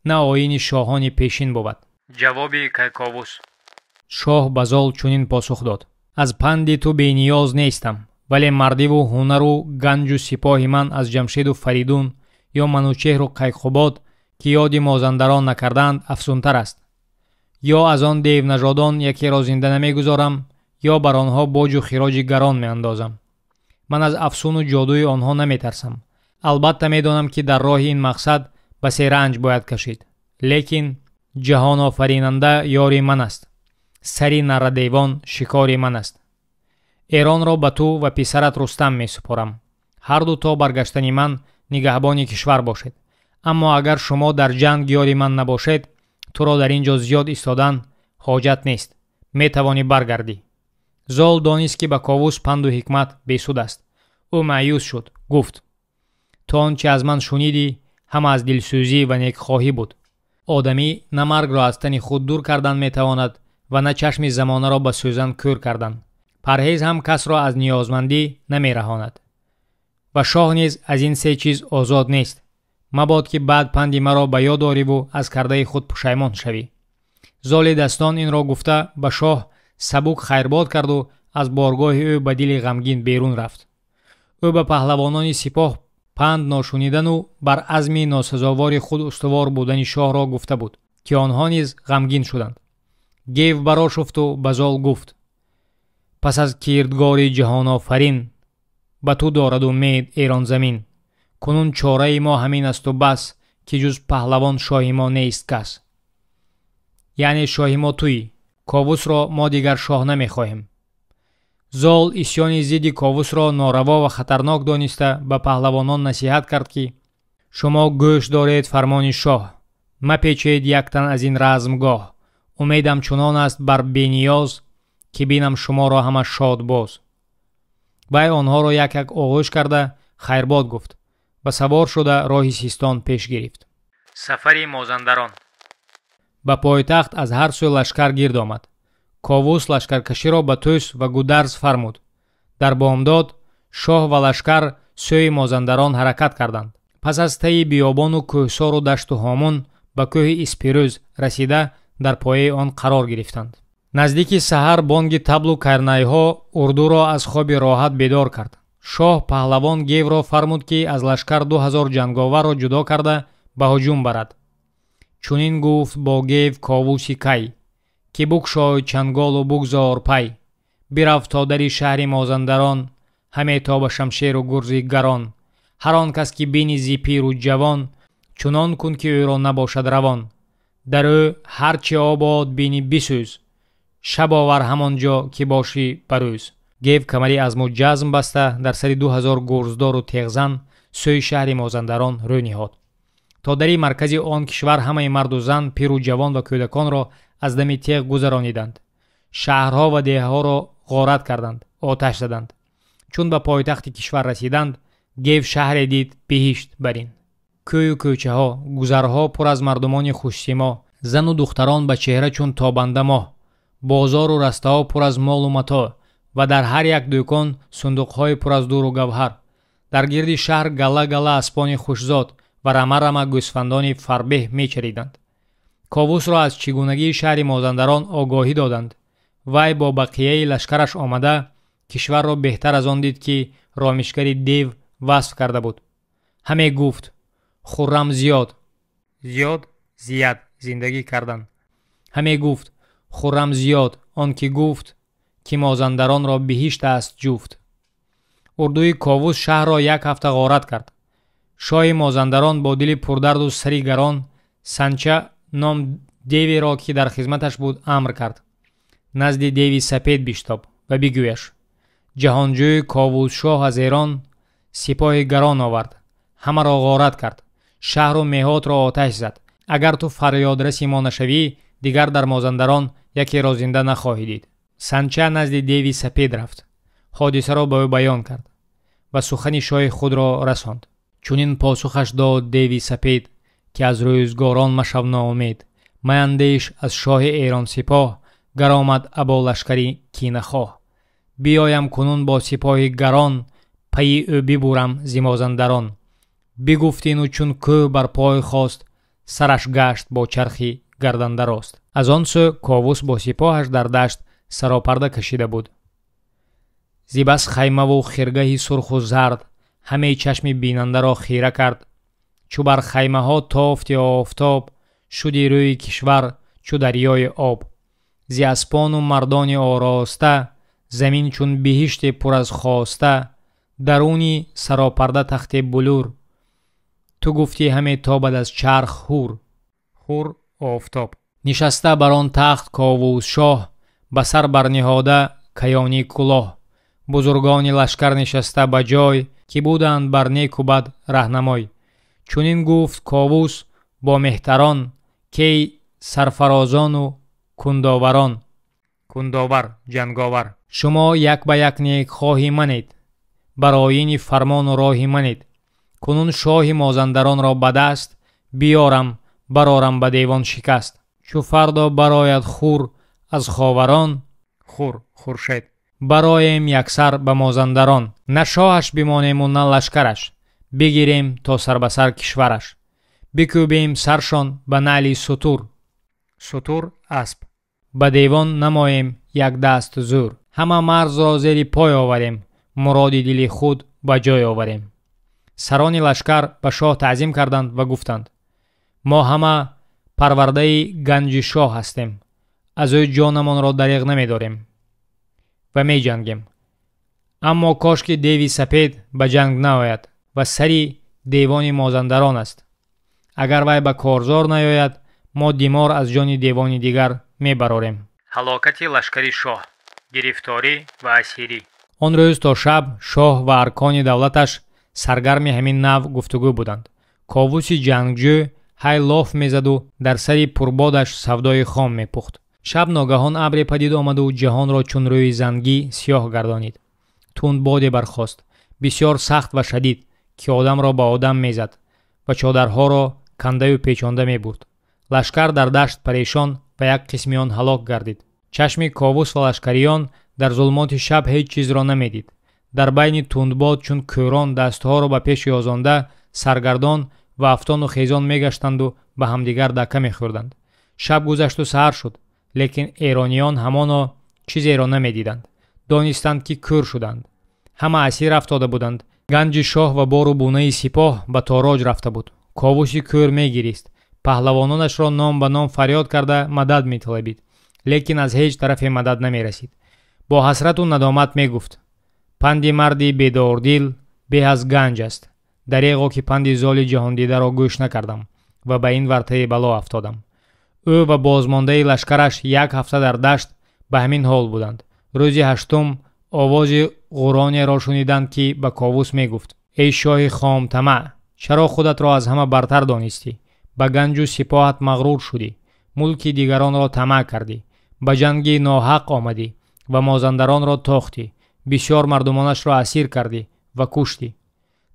на оини шоҳони пешин бувад. Ҷавоби Кайковус. Шоҳ ба Зол чунин посух дод: аз панди ту бениёз нестам, вале мардиву ҳунару ганҷу сипоҳи ман аз Ҷамшеду Фаридун ё Манучеҳру Кайқубод, ки ёди мозандарон накардаанд, афзунтар аст. Ё аз он девнажодон якеро зинда намегузорам, ё бар онҳо боҷу хироҷи гарон меандозам. Ман аз афсуну ҷодуи онҳо наметарсам. Албатта медонам, ки дар роҳи ин мақсад ба се ранҷ бояд кашид, лекин ҷаҳонофаринанда ёри ман аст, сари наррадевон шикори ман аст. Эронро ба ту ва писарат Рустам месупорам. Ҳарду то баргаштани ман нигаҳбони кишвар бошед. Аммо агар шумо дар ҷанг ёри ман набошед, туро дар ин ҷо зиёд истодан ҳоҷат нест, метавонӣ баргардӣ. Зол донист, ки ба Ковус панду ҳикмат бесуд аст. Ӯ маъюс шуд, гуфт: «То он чи аз ман шунидӣ, ҳама аз дилсӯзӣ ва некхоҳӣ буд. Одамӣ на маргро аз тани худ дур кардан метавонад ва на чашми замонаро ба сӯзан кӯр кардан. Парҳез ҳам касро аз ниёзмандӣ намераҳонад ва шоҳ низ аз ин се чиз озод нест. Мабод, ки баъд панди маро ба ёд ориву аз кардаи худ пушаймон шавӣ». Золи дастон инро гуфта, ба шоҳ сабук хайрбод карду аз боргоҳи ӯ ба дили ғамгин берун рафт. Ӯ ба паҳлавонони сипоҳ панд ношунидану бар азми носазовори худ устувор будани шоҳро гуфта буд, ки онҳо низ ғамгин шуданд. Гев барошуфту ба Зол гуфт: «Пас аз кирдгори ҷаҳонофарин, ба ту дорад умед Эронзамин. Кунун чораи мо ҳамин асту бас, ки ҷуз паҳлавон шоҳи мо нест кас. Яъне шоҳи мо туӣ, Ковусро мо дигар шоҳ намехоҳем». Зол исьёни зидди Ковусро нораво ва хатарнок дониста, ба паҳлавонон насиҳат кард, ки шумо гӯш доред фармони шоҳ, мапечед яктан аз ин размгоҳ. Умедам чунон аст бар бениёз, ки бинам шуморо ҳама шод боз. Вай онҳоро як як оғӯш карда, хайрбод гуфт ва савор шуда роҳи Систон пеш гирифт. Сафари Мозандарон. Ба пойтахт аз ҳар сӯ лашкар гирд омад. Ковус лашкаркаширо ба Тӯс ва Гударз фармуд. Дар бомдод шоҳ ва лашкар сӯи Мозандарон ҳаракат карданд. Пас аз таи биёбону кӯҳсору дашту ҳомун ба кӯҳи Испирӯз расида, дар пояи он қарор гирифтанд. Наздики саҳар бонги таблу карнайҳо урдуро аз хоби роҳат бедор кард. Шоҳ паҳлавон Гевро фармуд, ки аз лашкар 2000 ҷанговарро ҷудо карда, ба ҳуҷум барад. Чунин гуфт бо Гев Ковуси Кай, ки букшой чанголу бугзор пай. Бирав то дари шаҳри Мозандарон, ҳаме то ба шамшеру гурзи гарон. Ҳар он кас, ки бини зи пиру ҷавон, чунон кун, ки ӯро набошад равон. Дар ӯ ҳар чи обод бини, бисӯз, шаб овар ҳамон ҷо, ки бошӣ ба рӯз. Гев камари азму ҷазм баста, дар сари 2000 гурздору теғзан сӯи шаҳри Мозандарон рӯ ниҳод. То дари маркази он кишвар ҳамаи марду зан, пиру ҷавон ва кӯдаконро аз дами теғ гузарониданд. Шаҳрҳо ва деҳаҳоро ғорат карданд, оташ заданд. Чун ба пойтахти кишвар расиданд, Гев шаҳре дид биҳишт барин. Кӯю кӯчаҳо, гузарҳо пур аз мардумони хушсимо, зану духтарон ба чеҳра чун тобанда моҳ, бозору растаҳо пур аз молу матоъ ва дар ҳар як дӯкон сундуқҳои пур аз дуру гавҳар. Дар гирди шаҳр галла галла аспони хушзод ва рама рама гӯсфандони фарбеҳ мечариданд. Ковусро аз чӣ гунагии шаҳри Мозандарон огоҳӣ доданд. Вай бо бақияи лашкараш омада, кишварро беҳтар аз он дид, ки ромишгари дев васф карда буд. Ҳаме гуфт: «Хуррам зиёд зиёд зияд зиндагӣ кардан». Ҳаме гуфт: «Хуррам зиёд он ки гуфт, ки Мозандаронро биҳишт аст ҷуфт». Урдуи Ковус шаҳрро як ҳафта ғорат кард. Шоҳи Мозандарон бо дили пурдарду сари гарон Санча ном деверо, ки дар хизматаш буд, амр кард: «Назди деви сапед биштоб ва бигӯяш: ҷаҳонҷӯи Ковусшоҳ аз Эрон сипоҳи гарон овард, ҳамаро ғорат кард, шаҳру меҳотро оташ зад. Агар ту фарёдраси мо нашавӣ, дигар дар Мозандарон якеро зинда нахоҳӣ дид». Санча назди деви сапед рафт, ҳодисаро ба ӯ баён кард ва сухани шоҳи худро расонд. Чунин посухаш дод деви сапед, ки аз рӯзгорон машав ноумед. Маяндеш аз шоҳи Эрон сипоҳ, гар омад або лашкари кинахоҳ. Биёям кунун бо сипоҳи гарон, пайи ӯ бибурам зи Мозандарон. Бигуфтину чун кӯҳ бар пой хост, сараш гашт бо чархи гардандарост. Аз он сӯ Ковус бо сипоҳаш дар дашт саропарда кашида буд. Зибас хаймаву хиргаҳи сурху зард ҳамаи чашми бинандаро хира кард. Чу бар хаймаҳо тофти офтоб, шуди рӯи кишвар чу дарёи об. Зи аспону мардони ороста, замин чун биҳиште пур аз хоста, даруни саропарда тахти булур, ту гуфтӣ ҳаме тобад аз чарх ҳур. Ҳур офтоб. Нишаста бар он тахт Ковусшоҳ, ба сар барниҳода каёнӣ кулоҳ. Бузургони лашкар нишаста ба ҷой, ки буданд бар неку бад раҳнамой. Чунин гуфт Ковус бо меҳтарон: «Кей сарфарозону кундоварон, Кундовар, ҷанговар. Шумо як ба як некхоҳи манед, бар оини фармону роҳи манед. Кунун шоҳи мозандаронро ба даст биёрам, барорам ба девон шикаст. Чу фардо барояд хур аз ховарон, хур хуршед, бароем яксар ба мозандарон. На шоҳаш бимонему на лашкараш, бигирем то сар ба сар кишвараш. Бикӯбем саршон ба наъли сутур, сутур асп, ба девон намоем як даст зӯр. Ҳама марзро зери пой оварем, муроди дили худ ба ҷой оварем. Сарони лашкар ба шоҳ таъзим карданд ва гуфтанд: мо ҳама парвардаи ганҷи шоҳ ҳастем, аз ӯ ҷонамонро дареғ намедорем ва меҷангем. Аммо кош ки деви сапед ба ҷанг наояд ва сари девони мозандарон аст. Агар вай ба корзор наояд, мо димор аз ҷони девони дигар мебарорем. Ҳалокати лашкари шоҳ, гирифторӣ ва асирӣ. Он рӯз то шаб шоҳ ва аркони давлаташ саргарми ҳамин нав гуфтугӯ буданд. Ковуси ҷангҷӯ ҳай лоф мезаду дар сари пурбодаш савдои хом мепухт. Шаб ногаҳон абре падид омаду ҷаҳонро чун рӯи зангӣ сиёҳ гардонид. Тунд боде бархост, бисёр сахт ва шадид, ки одамро ба одам мезад ва чодарҳоро кандаю печонда мебурд. Лашкар дар дашт парешон ва як қисми он ҳалок гардид. Чашми ковус ва лашкариён дар зулмоти шаб ҳеҷ чизро намедид. Дар байни тундбод чун кӯрон дастҳоро ба пеш ёзонда саргардон ва афтону хезон мегаштанду ба ҳамдигар дакка мехӯрданд. Шаб гузашту саҳар шуд, лекин эрониён ҳамоно чизеро намедиданд. Донистанд, ки кӯр шуданд. Ҳама асир афтода буданд. Ганҷи шоҳ ва бору бунаи сипоҳ ба тороҷ рафта буд. Ковуси кӯр мегирист, паҳлавононашро ном ба ном фарёд карда мадад металабид, лекин аз ҳеҷ тарафе мадад намерасид. Бо ҳасрату надомат мегуфт: панди марди бедордил беҳ аз ганҷ аст. Дареғо ки панди золи ҷаҳондидаро гӯш накардам ва ба ин вартаи бало афтодам. Ӯ ва бозмондаи лашкараш як ҳафта дар дашт ба ҳамин ҳол буданд. Рӯзи ҳаштум овози ғуронеро шуниданд, ки ба ковус мегуфт: эй шоҳи хомтамаъ, чаро худатро аз ҳама бартар донистӣ? Ба ганҷу сипоҳат мағрур шудӣ, мулки дигаронро тамаъ кардӣ, ба ҷанги ноҳақ омадӣ ва мозандаронро тохтӣ, бисёр мардумонашро асир кардӣ ва куштӣ.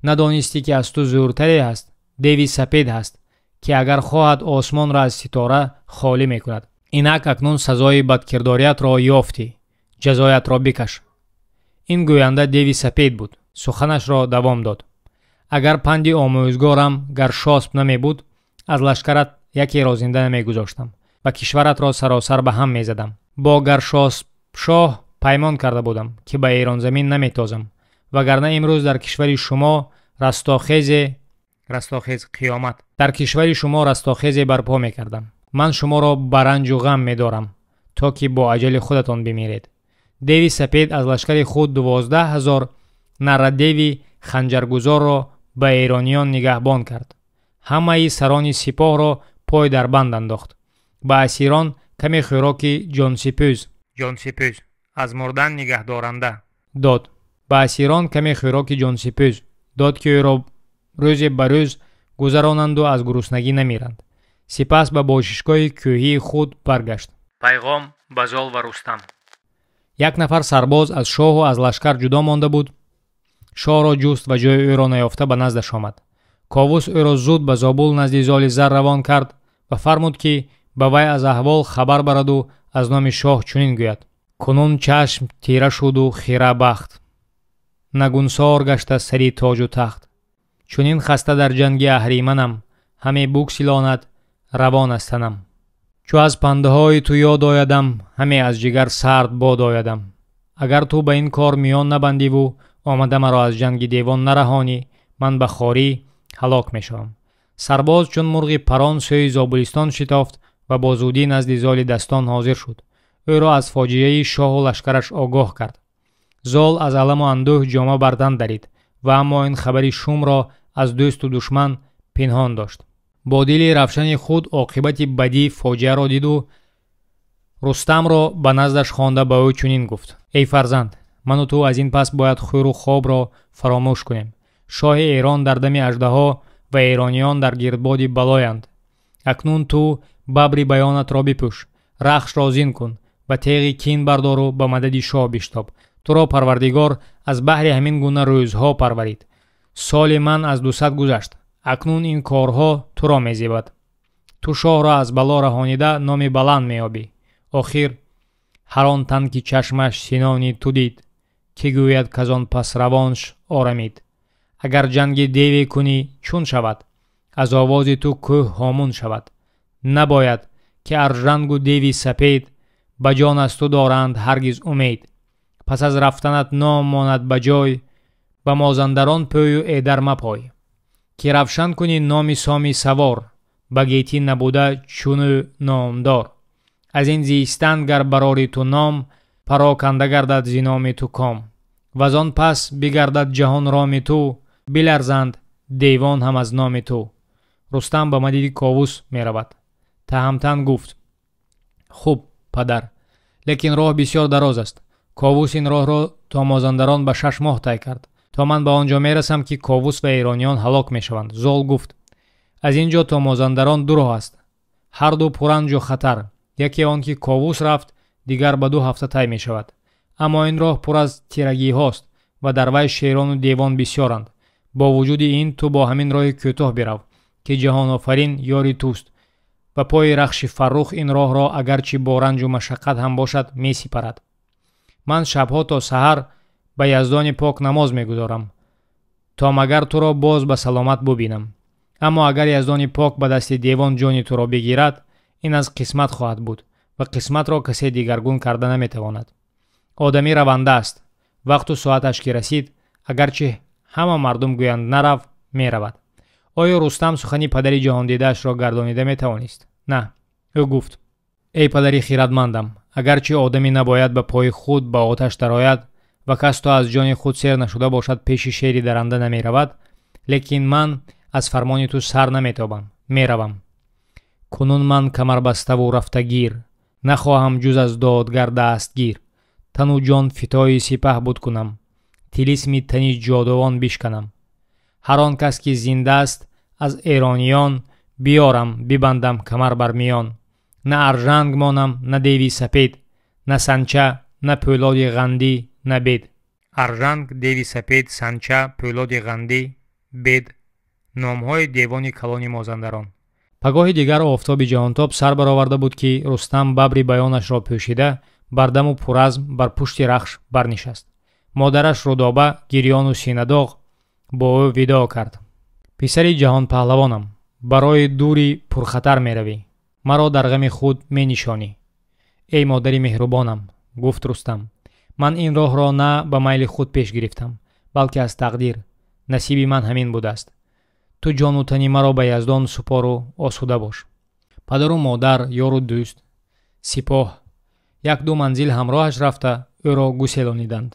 Надонистӣ, ки аз ту зӯртаре ҳаст, деви сапед ҳаст, ки агар хоҳад осмонро аз ситора холӣ мекунад. Инак акнун сазои бадкирдориятро ёфтӣ, ҷазоятро бикаш. Ин гӯянда деви сапед буд. Суханашро давом дод: агар панди омӯзгорам Гаршосп намебуд, аз лашкарат якеро зинда намегузоштам ва кишваратро саросар ба ҳам мезадам. Бо Гаршосп шоҳ паймон карда будам, ки ба эронзамин наметозам, вагарна имрӯз дар кишвари шумо растохезе растохез қиёмат дар кишвари шумо растохезе барпо мекардам. Ман шуморо ба ранҷу ғам медорам, то ки бо аҷали худатон бимиред. Деви сапед аз лашкари худ 12 000 наррадеви ханҷаргузорро ба эрониён нигаҳбон кард. Ҳамаи сарони сипоҳро пой дар банд андохт. Ба асирон каме хӯроки ҷонсипӯз, ҷонсипӯз аз мурдан нигаҳдоранда, дод. Ба асирон каме хӯроки ҷонсипӯз дод, ки ӯро рӯзе ба рӯз гузаронанду аз гуруснагӣ намиранд. Сипас ба бошишгоҳи кӯҳии худ баргашт. Пайғом ба Зол ва Рустам. Як нафар сарбоз аз шоҳу аз лашкар ҷудо монда буд. Шоҳро ҷуст ва ҷои ӯро наёфта ба наздаш омад. Ковус ӯро зуд ба Зобул назди Золи Зар равон кард ва фармуд, ки ба вай аз аҳвол хабар бараду аз номи шоҳ чунин гӯяд: кунун чашм тира шуду хира бахт, нагунсор гашта сари тоҷу тахт. Чунин хаста дар ҷанги аҳриманам, ҳаме буксилонад равон аз танам. Чу аз пандаҳои ту ёд оядам, ҳаме аз ҷигар сард бод оядам. Агар ту ба ин кор миён набандиву омада маро аз ҷанги девон нараҳонӣ, ман ба хорӣ ҳалок мешавам. Сарбоз чун мурғи парон сӯи Зобулистон шитофт ва бо зудӣ назди Золи Дастон ҳозир шуд. Ӯро аз фоҷиаи шоҳу лашкараш огоҳ кард. Зол аз аламу андӯҳ ҷома бар тан дарид ва аммо ин хабари шумро аз дӯсту душман пинҳон дошт. Бо дили равшани худ оқибати бадӣ фоҷиаро диду Рустамро ба наздаш хонда ба ӯ чунин гуфт: эй фарзанд, ману ту аз ин пас бояд хӯру хобро фаромӯш кунем. Шоҳи Эрон дар дами аждаҳо ва эрониён дар гирдбоди балоянд. Акнун ту бабри баёнатро бипӯш, рахшро зин кун Ва теғи кин бардору ба мадади шоҳ биштоб. Туро Парвардигор аз баҳри ҳамин гуна рӯзҳо парварид. Соли ман аз 200 гузашт. Акнун ин корҳо туро мезебад. Ту шоҳро аз бало раҳонида номи баланд меёбӣ. Охир ҳар он тан ки чашмаш синони ту дид, ки гӯяд казон пас равонш орамид. Агар ҷанги деве кунӣ чун шавад, аз овози ту кӯҳ ҳомун шавад. Набояд ки аржангу деви сапед ба ҷон аз ту доранд ҳаргиз умед. Пас аз рафтанат ном монад ба ҷой, ба Мозандарон пӯю эдар мапой. Ки равшан кунӣ номи Соми савор, ба гетӣ набуда чуну номдор. Аз ин зистан гар барори ту ном, пароканда гардад зи номи ту ком. Ваз он пас бигардад ҷаҳон роми ту, биларзанд девон ҳам аз номи ту. Рустам ба мадади Ковус меравад. Таҳамтан гуфт: хуб, падар, лекин роҳ бисёр дароз аст. Ковус ин роҳро то Мозандарон ба 6 моҳ тай кард. То ман ба он ҷо мерасам, ки Ковус ва эрониён ҳалок мешаванд. Зол гуфт: аз ин ҷо то Мозандарон ду роҳ аст, ҳар ду пурранҷу хатар. Яке он ки Ковус рафт, дигар ба 2 ҳафта тай мешавад. Аммо ин роҳ пур аз тирагиҳост ва дар вай шерону девон бисёранд. Бо вуҷуди ин ту бо ҳамин роҳи кӯтоҳ бирав, ки ҷаҳонофарин ёри туст ва пои Рахши Фаррух ин роҳро агарчи бо ранҷу машаққат ҳам бошад месипарад. Ман шабҳо то саҳар ба Яздони пок намоз мегузорам, то магар туро боз ба саломат бубинам. Аммо агар Яздони пок ба дасти девон ҷони туро бигирад, ин аз қисмат хоҳад буд ва қисматро касе дигаргун карда наметавонад. Одамӣ раванда аст. Вақту соаташ ки расид, агарчи ҳама мардум гӯянд нарав, меравад. Оё Рустам сухани падари ҷаҳондидаашро гардонида метавонист? На. Ӯ гуфт: эй падари хирадмандам, агарчи одамӣ набояд ба пои худ ба оташ дарояд ва кас то аз ҷони худ сер нашуда бошад пеши шери даранда намеравад, лекин ман аз фармони ту сар наметобам, меравам. Кунун ман камарбаставу рафтагир, нахоҳам ҷуз аз додгар дастгир. Тану ҷон фитои сипаҳ буд кунам, тилисми тани ҷодувон бишканам. Ҳар он кас ки зинда аст аз эрониён, биёрам бибандам камар бар миён. На аржанг монам, на деви сапед, на санча, на пӯлоди ғандӣ, на бед. Аржанг, деви сапед, санча, пӯлоди ғандӣ, бед номҳои девони калони Мозандарон. Пагоҳи дигар офтоби ҷаҳонтоб сар бароварда буд, ки Рустам бабри баёнашро пӯшида бардаму пуразм бар пушти Рахш барнишаст. Модараш Рудоба гирёну синадоғ бо ӯ видоъ кард. Писари ҷаҳонпаҳлавонам, барои дури пурхатар меравӣ, маро дар ғами худ менишонӣ. Эй модари меҳрубонам, гуфт Рустам, ман ин роҳро на ба майли худ пеш гирифтам, балки аз тақдир. Насиби ман ҳамин будааст. Ту ҷону тани маро ба Яздон супору осуда бош. Падару модар, ёру дӯст, сипоҳ як-ду манзил ҳамроҳаш рафта ӯро гуселониданд.